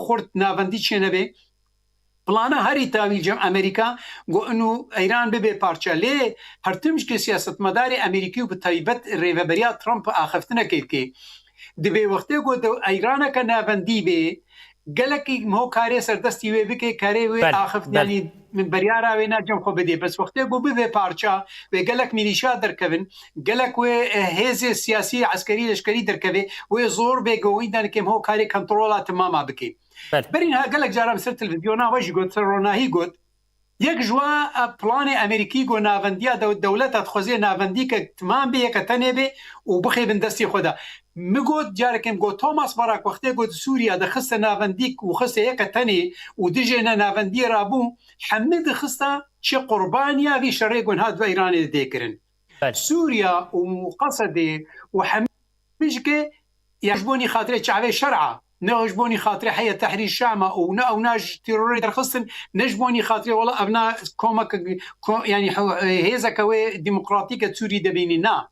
xurt navendî çênebe, plana herî tawî cem Amerîka got inu Îran bibe parça. Lê her tim ji ke siyasetmedarê Amerîkî û bi taybet rêveberiya Trump axiftinekê dike. Dibê wextê ku de Îraneke navendî bê, gelekî miho karê serdestî wê bike, karê wê Belê, axiftin, belê. yanî beryara wê na cem xwe bidê. Bes wextê ku bibe parça, wê gelek mîlîşa derkevin, gelek wê, e, hêzê siyasî, eskerî, leşkerî derkeve, wê zor bê ku wî danike miho karê kontrola temama bike. Belê. Berî niha gelek caran ser televîzyona we jî got, ser ronahî got, Yek ji wa, e, planê Amerîkî ku navendiya dew-, dewleta dixwazê navendîkek timan bê, yeke tenê bê û bixêbin destê xwe de. Min got, carekê min got, Thomas Barak wextê ku di Sûriya de xiste navendîk û xiste yeke tenê û dijê ne navendiyê rabû, hemî dixista çi qurbaniya vî şerê ku niha di Îranê de tê kirin. Belê. Sûriya û Qesedê û hemî jike ya ji bonî xatirê çavê şer'a, ne ji bonî xatirê Heya Tehrîr Şama û ne ew na ji terorê derxistin, ne ji bonî xatirê wela ev na komek, ko-, yanî he-, hêzeke wê demokratîk e Sûrî de bînî, na.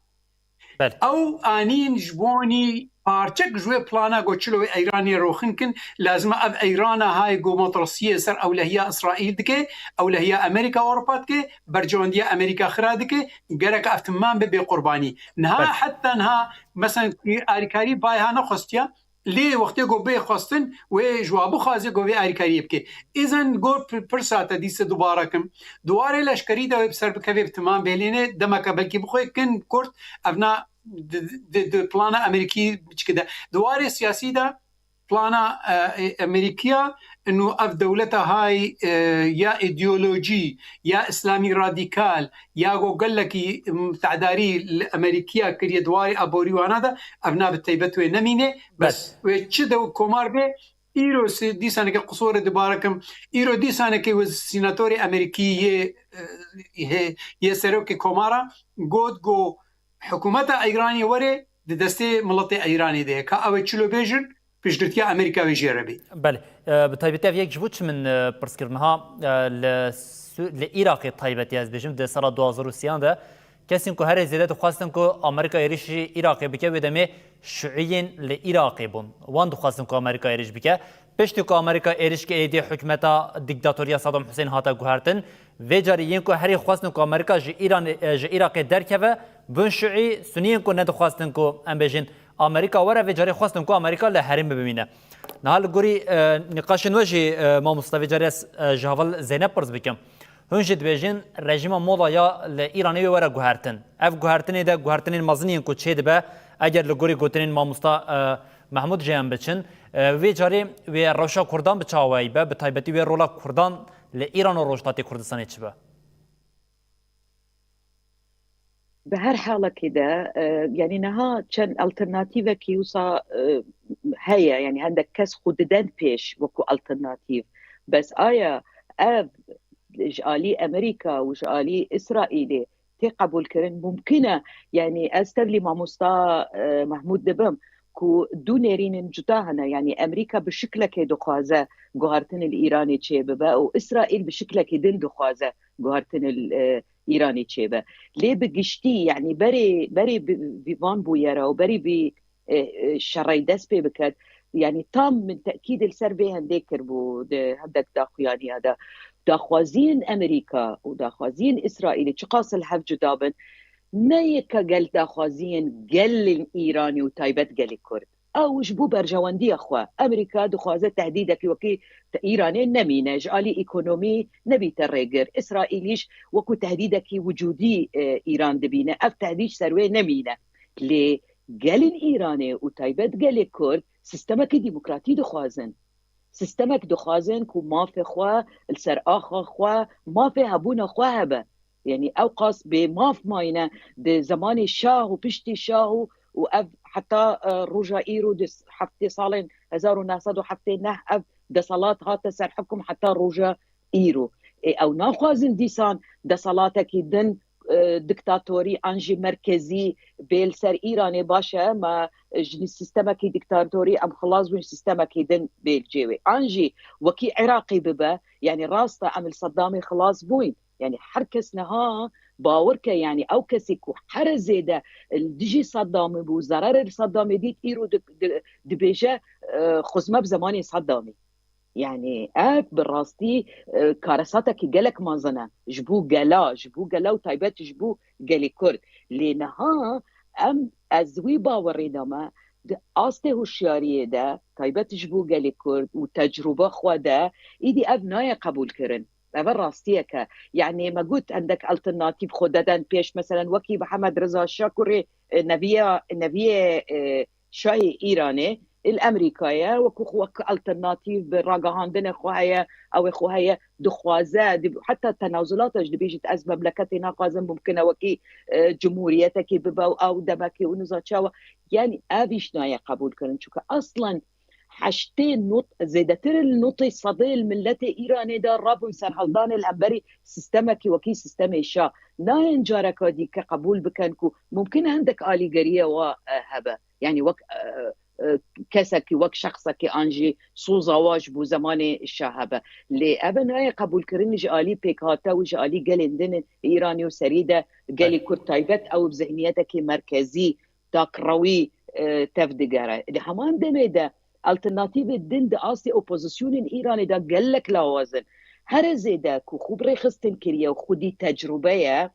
Belê. Ew anîn ji bonî parçek ji wê plana ku çilo wê Îranê roxin kin, lazim e ev Îrana hay ku matrasiyê ser ewlehiya Îsraîl dike, ewlehiya Amerîka Ewropa dike, berjewendiya Amerîka xira dike, gerek ev timman be bê qurbanî. Niha Belê. heta niha, mesela, alîkarî bay ha nexwestiya, lê wextê ku bê xwestin, wê ji wa bixwaze ku vê alîkariyê bike. Îzen gor pir-, pirsa te dîse dubare kim. Di warê leşkerî de wê bi ser bikevê bi timan bêlêne, demeke belkî bixwe kin kurt, ev na di, di, di plana Amerîkî biçike de. Di warê siyasî de plana, e, e, Amerîkiya, inu ev dewleta hay, e, ya îdeolojî, ya îslamî radîkal, ya ku gelekî, m, tedarî li Amerîkiya kiriye di warê aborî wana de, ev na bi teybet wê nemîne. Bes. Bes wê çi dew komar be, îro si-, dîsaneke qisûrê dibare kim, îro dîsaneke wê sînatorê Amerîkî yê, e, yê, yê serokê komara got ku hikûmeta Îranê were di destê miletê Îranê de ye. Ka ew ê çilo bêjin, piştgirtiya Amerîka wê jê re bê. Belê. E, bi taybetî ev yek ji bo çi min, e, pirs kir niha, e, li Sü-, li Iraqê taybetî ez bêjim, di sala du hazar û sêyan de kesên ku herê zêde dixwestin ku Amerîka êrişî Iraqê bike, wê demê şiîyên li Iraqê bûn. Wan dixwestin ku Amerîka êriş bike. Piştî ku Amerîka êriş kir, êdî hikûmeta dîktatoriya Saddam Hussein hate guhertin. Vê carî yên ku herî xwestin ku Amerîka ji Îranê, e, ji Iraqê derkeve, bûn şiî, sunî yên ku nedixwestin ku, em bêjin, Amerîka were, vê carê xwestin ku Amerîka li herêmê bimîne. Niha li gorî, e, nîqaşên we jî, e, mamosta, vê carê ez, e, ji heval Zeynep pirs bikim. Hûn jî dibêjin rejîma mola ya li Îranê wê were guhertin. Ev guhertinê de guhertinên mezin yên ku çêdibe, eger li gorî gotinên mamosta, e, Mehmûd jî em biçin, e, vê carê wê rewşa Kurdan bi çawayî be, bi taybetî wê rola Kurdan li Îran û Rojhilatê Kurdistanê çi be? Bi her halekî de, e, yanî niha çend alternatîvekî wisa, e, heye, yanî hendek kes xwe diden pêş wekû alternatîv. Bes aya ev ji alî Amerîka û ji alî Îsraîlê tê qebûlkirin? Mumkin e, yanî ez tevlî mamosta, e, Mehmûd dibim ku du nêrînên cuda hene, yanî Amerîka bi şiklekê dixwaze guhertin li Îranê çêbibe û Îsraîl bi şiklekî din dixwaze guhertin li, e, Îranê çêbe. Lê bi giştî, yanî berê, berê bi, bi van bûyera û berî vî, e, e, şerey dest pê biket, yanî tam min tekîd li ser vê hendê kiribû di hendek daxuyaniya de. Daxwaziyên Amerîka û daxwaziyên Îsraîlê çiqas li hev cuda bin, ne yeke gel daxwaziyên gelên Îranê û taybet gelê Kurd. Ew ji bo berjewendiya xwe, Amerîka dixwaze tehdîdekî wekî te-, Îranê nemîne, ji alî ekonomî nebîte rêgir. Îsraîlî jî wekû tehdîdekî wicûdî, e, Îran dibîne. Ev tehdîd ser wê nemîne. Lê gelên Îranê û taybet gelê Kurd sîstemekî demokratî dixwazin. Sîstemek dixwazin ku mafê xwe li ser axa xwe, mafê hebûna xwe hebe. Yanî ew qas bê maf mayîne di zemanê şah û piştî şah û, û ev heta, e, roja îro di s-, heftê salên hezar û neh sed û heftê neh ev deselat hate ser hukm heta roja îro. Ê, ew naxwazin dîsan deselatekî din, e, diktatorî an jî merkezî bê li ser Îranê. Baş e, me ji sîstemekî diktatorî em xilas bûn, sîstemekî din bê li cê wê. An jî wekî Iraqê bibe, yanî rast e, em li Seddamê xilas bûyn. Yanî her kes niha bawer ke, yanî ew kesî ku here zêde li dijî Seddamê bû, zererê li Seddamê dît, îro di-, di-, dibêje, e, xwe zime bi zemanê Seddamê. Yanî ev bi rastî, e, karesatekî gelek mezin e ji bo gela, ji bo gela û taybet ji bo gelê Kurd. Lê niha em, ez wî bawerî de me, di astê hişyariyê de, taybet ji bo gelê Kurd û tecrûbe xwe de, îdî ev nayê qebûlkirin. Ev rastiyek e. Yanî me got hendek alternatîf xwe deden pêş, meselen wekî Mihemed Reza Şah kurê, e, neviya, neviyê, e, şahê Îranê, li Amerîka ye, wekî xwe wek alternatîv bi ragihandinê xwe heye, ew ê xwe heye, dixwaze, dib-, heta tenazulata jî dibêjit, ez memleketê naxwazim, mumkin e wekî, e, cumhuriyetekê bibe û ew demekê û niza çawa. Yanî ev îş nayê qebûl kirin, çunke aslen heştê not, zêdetir li notê sedê li miletê Îranê de rabûn serhildanê li hemberî sistemekî wekî sistemê şa. Nayên careka dîke qebûl bikin ku mumkin e hindek alîgeriye wa, e, hebe. Yanî wek, e, e, kesekî, wek şexsekî an jî soza wa ji bo zemanê şa hebe. Lê ev nayê qebûlkirin ji alî pêkhate û ji alî gelên din ê Îranê û serî de gelê Kurd taybet ew bi zihniyetekî merkezî, takrewî, e, tev digere. Di heman demê de alternatîvê din di astê opozisyonên Îranê de gelek lawaz in. Here zêde ku xwe bi rêxistin kiriye û xwedî tecrube ye,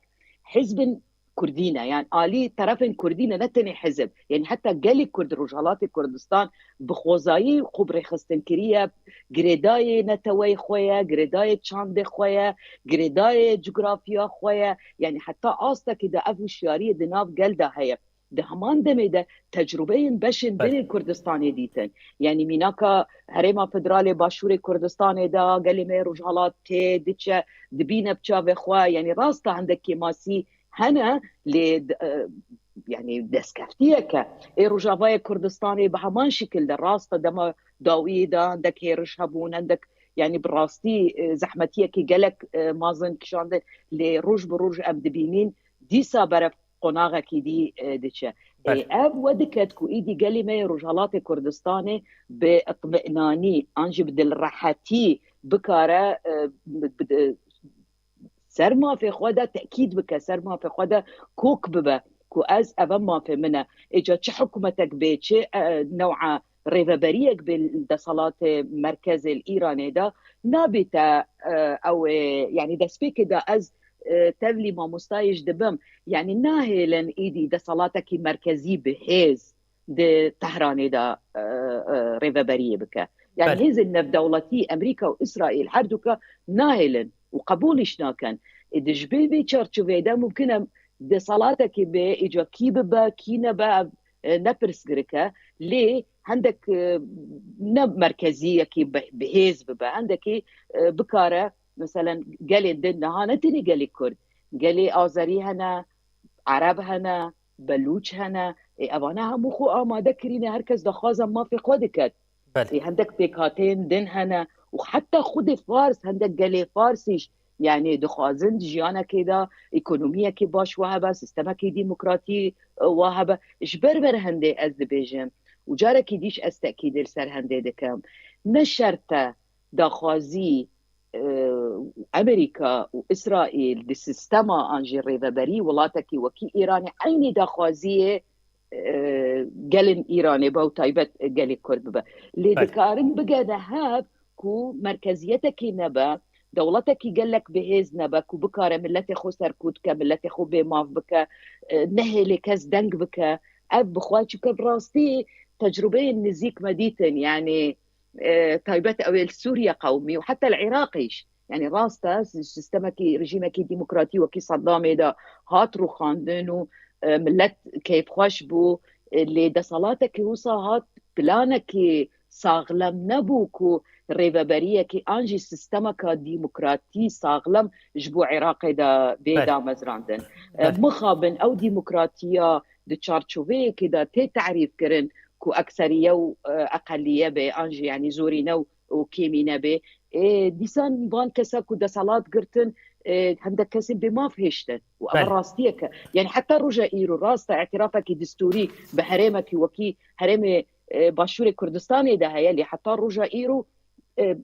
hizbên Kurdî ne. Yanî alî terefên Kurdî ne, ne tenê hizb. Yanî heta gelê Kurd Rojhelatê Kurdistan bi xwezayî xwe bi rêxistin kiriye, girêdayê neteweyê xwe ye, girêdayê çandê xwe ye, girêdayê cografya xwe ye. Yanî heta astekî de ev hişyariyê di nav gel de heye. Di heman demê de tecrubeyên beşên Belê. dinên Kurdistanê dîtin. Yanî mînaka Herêma Federalê Başûrê Kurdistanê de, gelê me yê Rojhelat tê, diçe, dibîne bi çavê xwe. Yanî rast e hindek kêmasî hene, lê d-, e, yanî destkeftiyeke. Ê Rojavayê Kurdistanê bi heman şikil de rast e dema dawiyê de hindek hêriş hebûn, hindek, yanî bi rastî, e, zehmetiyekî gelek, e, mezin kişandin. Lê roj bi roj em dibînîn dîsa berev qonaxekî dî, e, diçe. Belê. Ê, ev we diket ku îdî gelê me yê Rojhelatê Kurdistanê bi itminanî an jî bi dilrehetî bikare, e, bi, bi, ser mafê xwe de tekîd bike, ser mafê xwe de kok bibe ku ez, ev e mafê min e. Êca çi hikûmetek bê, çi, e, new'a rêveberiyek bê li deselatê merkezê li Îranê de, nabê te, e, ew ê, yanî destpêkê de ez, e, tevlî mamostayê jî dibim. Yanî nahêlin îdî deselatekî merkezî bi hêz di Tehranê de, e, e, rêveberiyê bike. Yanî Belê. hêzên navdewletî, Amerîka û Îsraîl, her duka nahêlin û qebûlîş nakin. Ê, di ji vê çarçoveyê de mumkin e deselatekê bê, êca kî bibe, kî nebe, ev, e, ne pirsgirêk e. Lê hindek, e, ne merkeziyekî bi, bi hêz bibe, hindekî, e, bikare, meselen, gelên din niha ne tenê gelê Kurd, gelê Azerî hene, Ereb hene, Belûç hene. Ê, evane hemû xwe amade kirîne, her kes daxwaza mafê xwe diket. Belê. Ê, hindek pêkhateyên din hene û heta xwedê Fars, hindek gelê Farsî jî, yanî dixwazin di jiyanekê de ekonomiyekê baş wa hebe, sistemekî demokratî, e, wa hebe. Ji ber vê hindê ez dibêjim û carekî dî jî ez tekîdê li ser hindê dikim. Ne şert e daxwazî, e, Amerîka û Îsraîl di sistema an jî rêveberî welatekî wekî Îranê eynî daxwaziyê, e, gelên Îranê be û taybet gelê Kurd bibe. Lê Belê. dikarin bigene hev ku merkeziyetekê nebe, dewletekî gelek bi hêz nebe ku bikare miletê xwe serkût bike, miletê xwe bêmaf bike, e, nehêlê kes deng bike. Ev bi xwe, çunke bi rastî tecrubeyên nizîk me dîtin, yanî, e, taybet ew ê li Sûriye qewimî û heta li Iraqê jî. Yanî rast e, si-, sistemekî, rejîmekî demokratî wekî Saddamê de hat rûxandin û, e, milet keyfxweş bû. E, lê deselatekî wisa hat planekî saxlem nebû ku rêveberiyekî an jî sistemeka demokratî saxlem ji bo Iraqê de bê Belê. damezrandin. E, Belê. mixabin ew demokratiya di çarçoveyekê de tê tarîf kirin ku ekseriye û, e, eqeliye be, an jî, yanî, zorîne û, û kêmîne be. Ê, dîsan van kesa ku deselat girtin, ê, hindek kesên bêmaf hêştin. Û ev Belê. rastiyek e. Yanî heta roja îro rast e, îtirafekî destûrî bi herêmekî wekî herêmê, e, Başûrê Kurdistanê de heye, lê heta roja îro, e,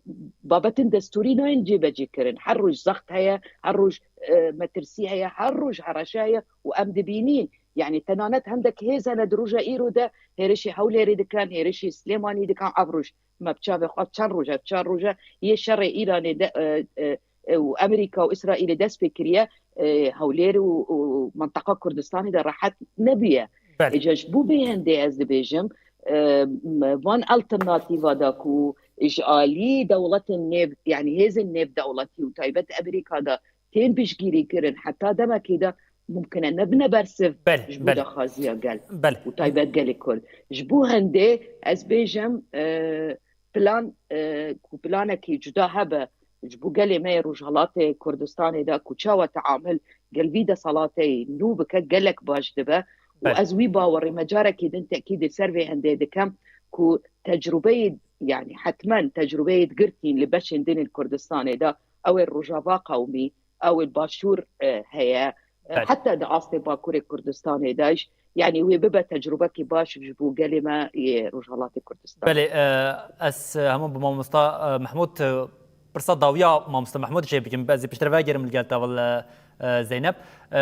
babetên destûrî nayên cêbecî kirin. Her roj zext heye, her roj, e, metirsî heye, her roj hereşe heye û em dibînîn. Yanî tenanet hindek hêz hene di roja îro de hêrişê Hewlêrê dikin, hêrişê Silêmanî dikin, ev roj me bi çavê xwe, çend roj e, çar roj e, yê şerê Îranê de, e, e, e, û Amerîka û Îsraîlê dest pê kiriye, e, Hewlêr û, û minteqa Kurdistanê de rehet nebûye. Belê. Îca ji bo vê hindê ez dibêjim, e, m-, van alternatîva da ku ji alî dewletên nêv, yanî hêzên nêvdewletî û taybet Amerîka de tên piştgirî kirin, heta demekê de mumkin e nebine bersiv Belê, ji bo belê. daxwaziya gel Belê. û taybet gelê Kurd. Ji bo hindê ez bêjim, e, plan, e, ku planekî cuda hebe ji bo gelê me yê Rojhelatê Kurdistanê de ku çawa teamil gel vî desalateyî nû bike gelek baş dibe û Belê. ez wî bawerî me carekî din tekîdê ser vê hindê dikim ku tecrubeyê, yani hetmen tecrubeyê girtîn li beşên din ên Kurdistanê de ew ê Rojava qewmî, ew ê Başûr, e, heye, e, Belê. heta di astê Bakurê Kurdistanê de jî, yani wê bibe tecrubekî baş ji bo gelê me yê Rojhelatê Kurdistan. Belê, e, ez, e, hemû bi mamosta, e, Mehmûd, e, pirsa dawiya mamosta Mehmûd jê bikim, ez ê piştre vegerim li gel te, heval, e, e, Zeynep. E,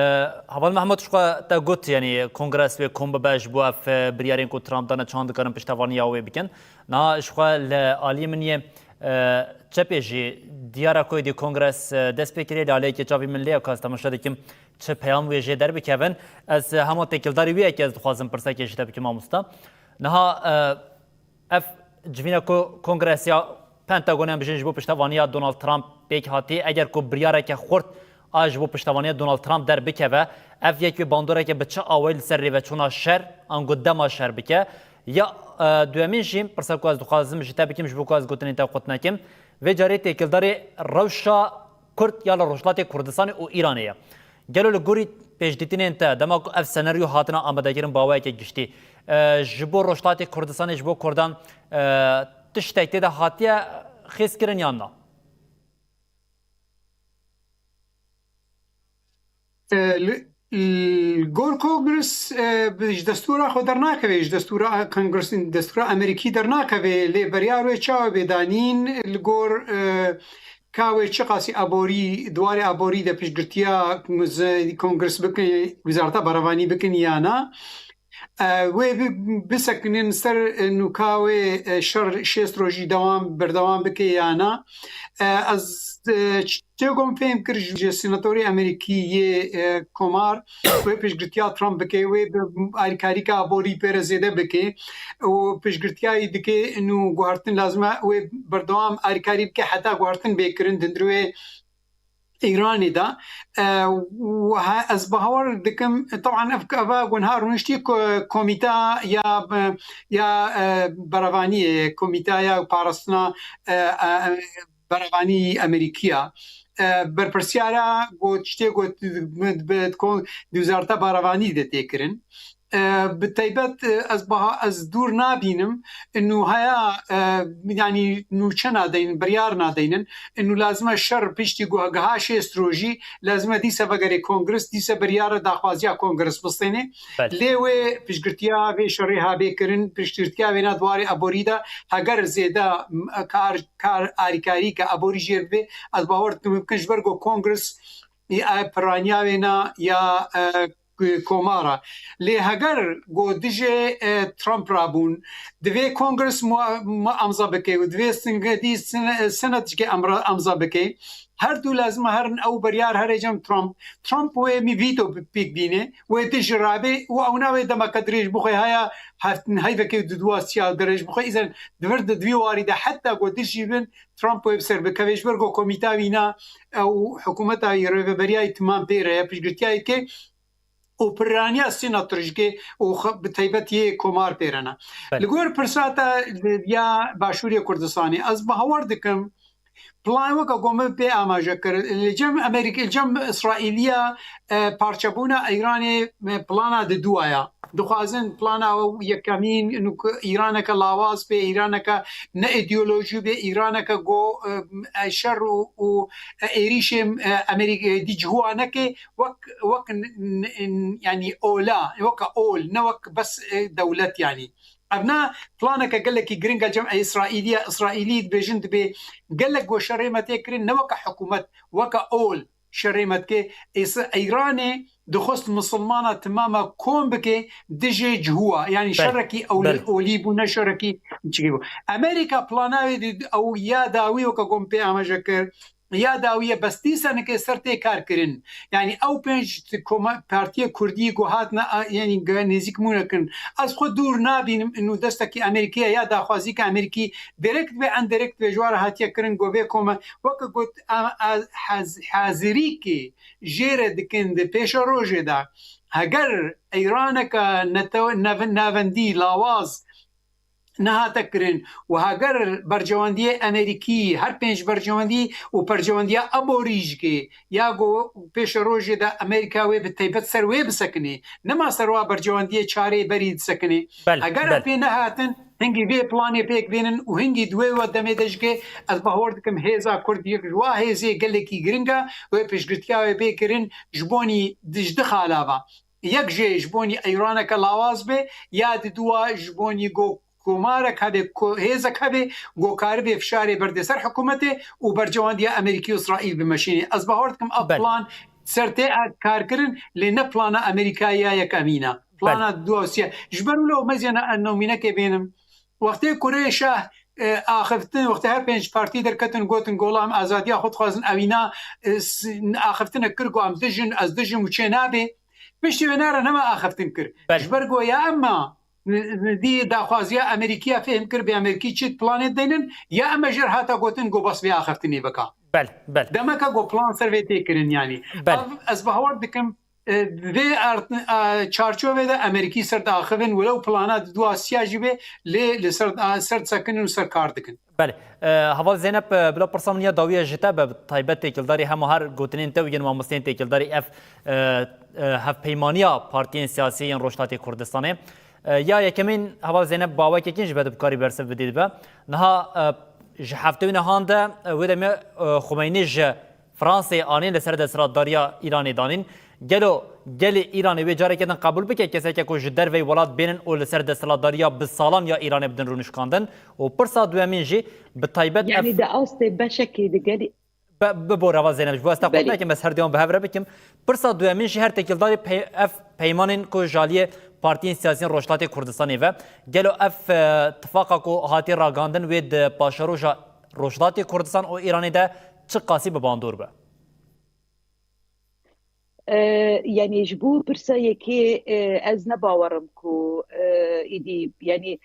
heval Mehmûd, ji xwe te got, yani kongres wê kom bibe ji bo ev, e, biryarên ku Trump dane çand dikarin piştevaniya wê bikin. Niha ji xwe li aliyê min yê, e, çepê jî diyar e ku êdî kongres, e, dest pê kiriye, li aliyekê çavî min lê ye ku ez temaşe dikim çi peyam wê jê derbikevin. Ez, e, hema têkildarî wî yekê ez dixwazim pirsekê ji te bikim mamosta. Niha, e, ev civîna ku Kongresiya Pentagonê em bijîn ji bo piştevaniya Donald Trump pêk hatî, eger ku biryareke xurt a ji bo piştevaniya Donald Trump derbikeve, ev yek wê bandoreke bi çi awayî li ser rêveçûna şer, ango dema şer bike? Ya, e, duyemîn jî pirsa ku ez dixwazim ji te bikim, ji bo ku ez gotinên te qut nekim, vê carê têkildarê rewşa Kurd ya li Rojhilatê Kurdistanê û Îranê ye. Gelo li gorî pêşdîtinên te, dema ku ev senaryo hatine amadekirin bi awayeke giştî, e, ji bo Rojhilatê Kurdistanê, ji bo Kurdan, e, tiştek tê de hatiye xêzkirin yan na? E, li, li gor Kongres, e, bi, ji destûra xwe dernakeve, ji destûra Kongres, destûra Amerîkî dernakeve, lê beryar wê çawa bê danîn li gor, e, ka wê çiqasî aborî, di warê aborî de piştgirtiya ze-, Kongres bikin, Wizareta Berevanî bikin ya na. E, wê bi-, bisekinin ser, e, nûka wê, e, şer şêst rojî dewam, berdewam bike ya na. E, ez, e, ç-, çê ku min fêm kir ji, ji senatorê Amerîkî yê, e, komar wê piştgirtiya Trump bike, wê bi alîkarîka aborî pê re zêde bike û piştgirtiya wî dike nû guhertin lazim e wê berdewam alîkarî bike heta guhertin bê kirin di hundirê Îranê de. E, û he, ez bawer dikim, teban ev, ev gunha rûniştî ku komîta ya, ya, e, berevaniyê, komîta ya parastina, e, e, berevanî Amerîkiya. E, berpirsyara got, tiştê got, bi, bi, di Wizareta Berevanî de tê kirin. E, bi taybet, e, ez baha, ez dûr nabînim, nû heya, e, yanî nûçe nadeynin, biryar nadeynin, nû lazim e şer piştî gu-, giha şêst rojî, lazim e dîse vegere Kongres, dîse biryara daxwaziya Kongres bistêne. Belê. Lê wê piştgirtiya vê şerê ha bê kirin, piştgirtiya wêna di warê aborî de, heger zêde, m-, kar, kar alîkarî ke aborî jê re bibe, ez bawer dikim bikin ji ber ku Kongres, e, piraniya wêna ya, e, komara. Lê heger ku dijê, e, Trump rabûn, divê Kongres mu-, mu-, amza bike û divê singedî sine-, senet jike emra-, amza bike. Her du lazim e herin ew biryar here cem Trump. Trump wê mî vîto bi-, pêk bîne, wê dij rabe û ew navê demeke dirêj bixwe haya heft-, heyvekê du duwa siya dirêj bixwe. Îzen di vir de di vî warî de heta ku dij jî bin Trump wê bi ser bikeve. Ji ber ku komîta wîna ew hikûmeta wî rêveberiya wî timam pê re ye, piştgirtiya wî dike û piraniya sîna tirşikê û xwe bi taybet yê komar pê re ne. Belê. Li gor pirsa te ya Başûrê Kurdistanê, ez bawer dikim, plan weke ku min pê amaje kir, li cem Amerîk-, li cem Îsraîliya, e, parçebûna Îranê, e, plana di duwa ya. Dixwazin plana yekemîn, inu ku Îraneke lawaz bê, Îraneke ne îdeolojî bê, Îraneke ku, e, şer û, û, e, êrîşê, e, Amerîk-, e, dî cihuwa neke, wek, wek n-, n-, n-, yanî ola, weke ol, ne wek bes, e, dewlet yanî. Evna planeke gelekî giring e cem Îsraîlî ye. Îsraîlî dibêjin dibê gelek ku şerê me tê kirin, ne weke hikûmet, weke ol şerê me dike. Îs-, Îranê dixwest misilmana timama kom bike dijê cihuwa. Yanî Belê, şerekî ewl-, belê. olî bû, ne şerekî çikî bû. Amerîka plana wê di, ew ya dawî weke ku min pê amaje kir, ya dawiye, bes dîsa nike ser tê kar kirin. Yanî ew pênc koma-, partiya kurdî ku hatine, a, yanî ge-, nêzîk mûne kirin. Ez xwe dûr nabînim, inu destekî Amerîkî ye ya daxwazî ke Amerîkî direkt ve endirekt ve ji wan re hatiye kirin, ku vê koma, weke got, a, a, haz-, hazirîkê jê re dikin di pêşerojê de. Heger Îraneke netew-, nev-, navendî lawaz nehate kirin û heger bercewendiyê Amerîkî, her pênc bercewendî û percewendiya Aborîjikê ya ku pêşerojê de Amerîka wê bi taybet ser wê bisekinê, nema ser wa bercewendiyê çarê berî disekinê. Bel, Heger bel. Ev pê nehatin, hingî vê planê pêk bênin û hingî di wê we demê de jikê, ez bawer dikim hêza Kurd yek ji wa hêzê gelekî giring e, wê piştgirtiya wê bê kirin ji bonî di-, ji di xala ve. Yek jê ji bonî Îraneke lawaz be, ya di dua ji bonî go-, komarek hebe, ko-, hêzek hebe, go karibê fişarê berde ser hikûmetê û bercewendiya Amerîkî û Îsraîl bimeşînê. Ez bawer dikim ev Bel. plan ser tê kar kirin, lê ne plana Amerîkayê ya yekemîn e. Plana Bel. dua û sê. Ji ber wilo meziyana ez nomînekê bênim. Wextê Kurê Şah, e, axiftin, wextê her pênc partî derketin, gotin, gola em azadiya xwe dixwazin, ewîna, e, s-, axiftinek kir, got, em dijin, ez dijim û çê nabe. Piştî wê nare nema axiftin kir. Belê. Ji ber go ya ema n-, n-, dî daxwaziya Amerîkiya fêhm kir, bê Amerîkî çi planê deynin, ya ema jêr hata gotin, go bas vê axiftinê bika. Belê, belê. Demeka go plan ser vê tê kirin, yanî. Belê. Ev, ez bawer dikim, e, vê art-, e, çarçovê de Amerîkî ser diaxivin, welew plana di dua siya jî be, lê li ser, e, ser disekinin û ser kar dikin. Belê. E, Heval Zeynep, e, bila pirsa min ya dawiye ji te be, bi taybet têkildarî hema her gotinên te û yên mamosteyên têkildarî ev, e, e, hevpeymaniya partiyên siyasî yên Rojhilatê Kurdistanê. E, ya yekemîn, Heval Zeynep, bawekekî ji be tu bikarî bersiv bidî dibe. Niha, e, ji heftê û nehan de, e, wê demê, e, Xumeynî ji Fransayê anîn, li ser desthilatdariya Îranê danîn. Gelo gelê Îranê wê careke din qebûl bike keseke ku ji derveyî welat bênin û li ser desthilatdariya bi salan ya Îranê bidin rûnişkandin? Û pirsa duyemîn jî bi taybet ev Yanî di astê beşekê di gelê Be-, bibore va Zeynep, ji bo ez te qut Belê. nekim, ez her diyan bi hev re bikim. Pirsa duyemîn jî her têkildarî pey-, ev peymanên ku ji aliyê partiyên siyasî yên Rojhilatê Kurdistanê ve. Gelo ev, e, tifaqa ku hatiye ragihandin wê di paşeroja Rojhilatê Kurdistan û Îranê de çi qasî bi bandor be? E, yanî ji bo pirsa yekê, e, ez ne bawerim ku, e, îdî, yanî,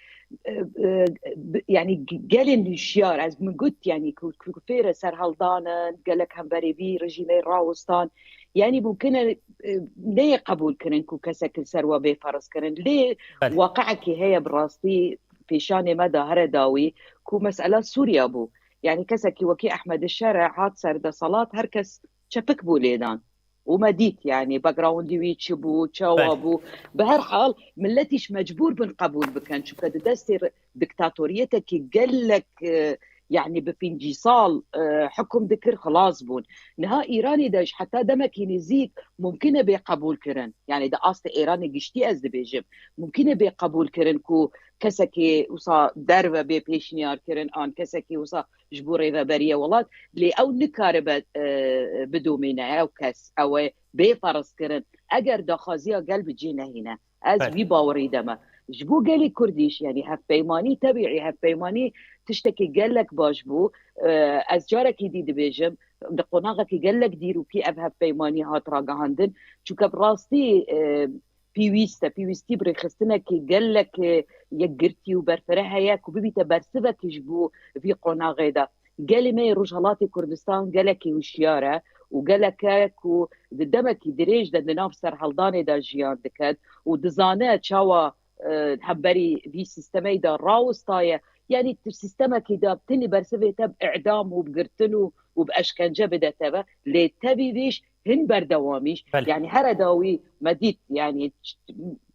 e, e, bi-, yanî g-, gelên hişyar, ez min got, yanî ku, ku fêre serheldan in, gelek hemberê vî rejîmê rawestan, yanî mumkin e, e, neyê qebûl kirin ku kesek li ser we bê ferz kirin. Lê Belê. waqiekî heye bi rastî pêşanê me de here dawî ku mesela Sûriya bû. Yanî kesekî wekî Ehmed Şere hat ser deselat, her kes çepik bû lêdan. Û me dît, yanî, backgroundî wî çi bû, çawa Belê. bû. Bi her hal, milletîş mecbûr bin qebûl bikin, çunke di destê re-, diktatoriyetekî gelek, e, yanî, bi pêncî sal, e, hukm dikir, xilas bûn. Niha Îranê de ji heta demekî nêzîk mumkin e bê qebûl kirin. Yanî, di astê Îranê giştî ez dibêjim. Mumkin e bê qebûl kirin ku kesekî wisa derve bê pêşniyar kirin, an kesekî wisa ji bo rêveberiya welat, lê ew nikaribe, e, bidomîne, ew kes, ew ê bê ferz kirin, eger daxwaziya gel bi cih nehîne. Ez Belê. vî bawerî de me. Ji bo gelê Kurdî jî, yanî hevpeymanî, tebîî hevpeymanî tiştekî gelek baş bû. E, ez carekî dî dibêjim, di qonaxekî gelek dîrokî ev hevpeymanî hat ragihandin. Çunke bi rastî, e, pêwîst e, pêwîstî bi rêxistinekî gelek, e, yekgirtî û berfireh heye ku bibîte bersivekî ji bo vî qonaxê de. Gelê me yê Rojhelatê Kurdistan gelekî hişyar e û gelek e ku di demekî dirêj de di nav serheldanê de jiyan diket û dizane çawa, e, hemberî vî sîstemeyê de rawestaye. Yanî tu sîstemekî de tenê bersivê te bi îdam û bi girtin û, û bi eşkence bide te ve. Lê tevî vê jî hin berdewamî jî. Belê. Yanî here dawî me dît, yanî ç-,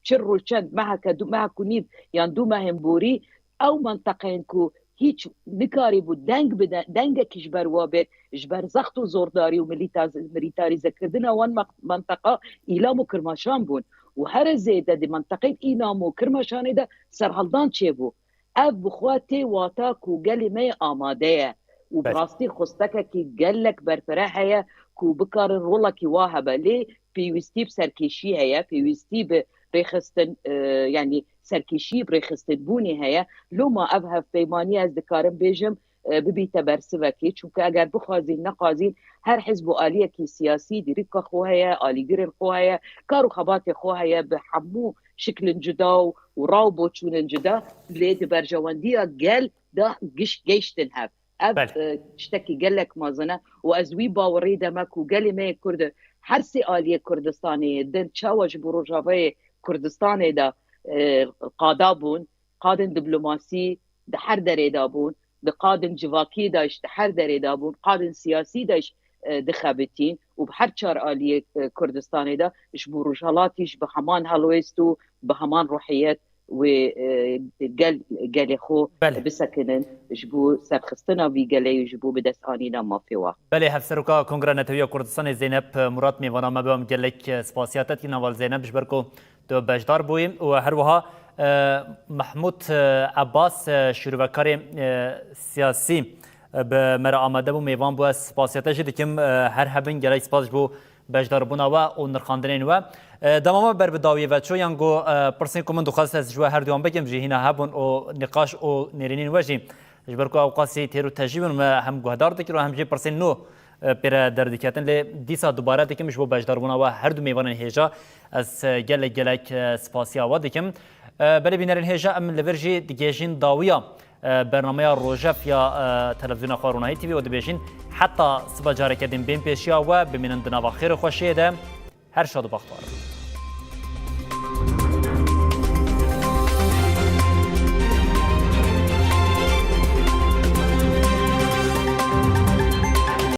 çi roj çend meheke, du mehek û nîv yan du mehên borî ew menteqeyên ku hîç nikarîbû deng bide, dengekî ji ber wa bê, ji ber zext û zordarî û milîta-, milîtarîzekirina wan mek-, menteqa Îlam û Kirmaşan bûn. Û here zêde di menteqeyên Îlam û Kirmaşanê de serheldan çêbû. Ev bi xwe tê wata ku gelê me yê amade ye û bi Belê. rastî xwestekekî gelek berfireh heye ku bikarin rolekî wa hebe. Lê pêwîstî bi serkêşî heye, pêwîstî bi rêxistin, e, yanî serkêşî bi rêxistinbûnê heye. Loma ev hevpeymanî ez dikarim bêjim, e, bibîte bersivekê. Çunke eger bixwazîn, nexwazîn, her hizb û aliyekî siyasî dîrîka xwe heye, alîgirên xwe heye, kar û xebatê xwe heye, bi hemû şiklin cuda û, û raw boçûnin cuda, lê di berjewendiya gel de giş geyştin hev. Ev, Belê. e, tiştekî gelek mezin e û ez wî bawerî de me ku gelê me yê Kurd, her sê aliyê Kurdistanê din çawa ji bo Rojavayê Kurdistanê de, e, qada bûn, qadên diplomasî di her derê de bûn, di qadên civakî de jî di her derê de bûn, qadên siyasî de jî, e, dixebitîn û bi her çar aliyê, e, Kurdistanê de ji bo Rojhelatî jî bi heman helwêst û bi heman ruhiyet wê, e, gel, gelê xwe Belê. bisekinin, ji bo serxistina vî gelê û ji bo bi dest anîna mafê wa. Belê, Hevseroka Kongra Netewî ya Kurdistanê Zeynep Murat mêvana me be, em gelek, e, spasiya te dikî Heval Zeynep, ji ber ku tu beşdar bûyî û her wiha, e, Mehmûd, e, Ebbas, e, şîrovekarê, e, siyasî, e, bi me re amade bû, mêvan bû, ez spasiya te jî dikim, e, her hebin, gelek spas ji bo beşdarbûna we û nirxandinên we. E, dema me ber bi dawiyê ve çû, yan ku, e, pirsên ku min dixwest ez ji we herduyan bikim jî hîna hebûn û nîqaş û nêrînên we jî, ji ber ku ewqasî têr û tejî bin, me hem guhdar dikir û hem jî pirsên nû, e, pê re derdiketin. Lê dîsa dubare dikim ji bo beşdarbûna we her du mêvanên hêja. Ez, e, gelek gelek, e, spasiya we dikim. E, belê bînerên hêja, em li vir jî digihêjin dawiya, e, bernameya Rojef ya, e, televîzyona xwe Ronahî T V û dibêjin heta sibe careke din bên pêşiya we, bimînin di nava xêr û xweşiyê de. Her şad û bextewar bin.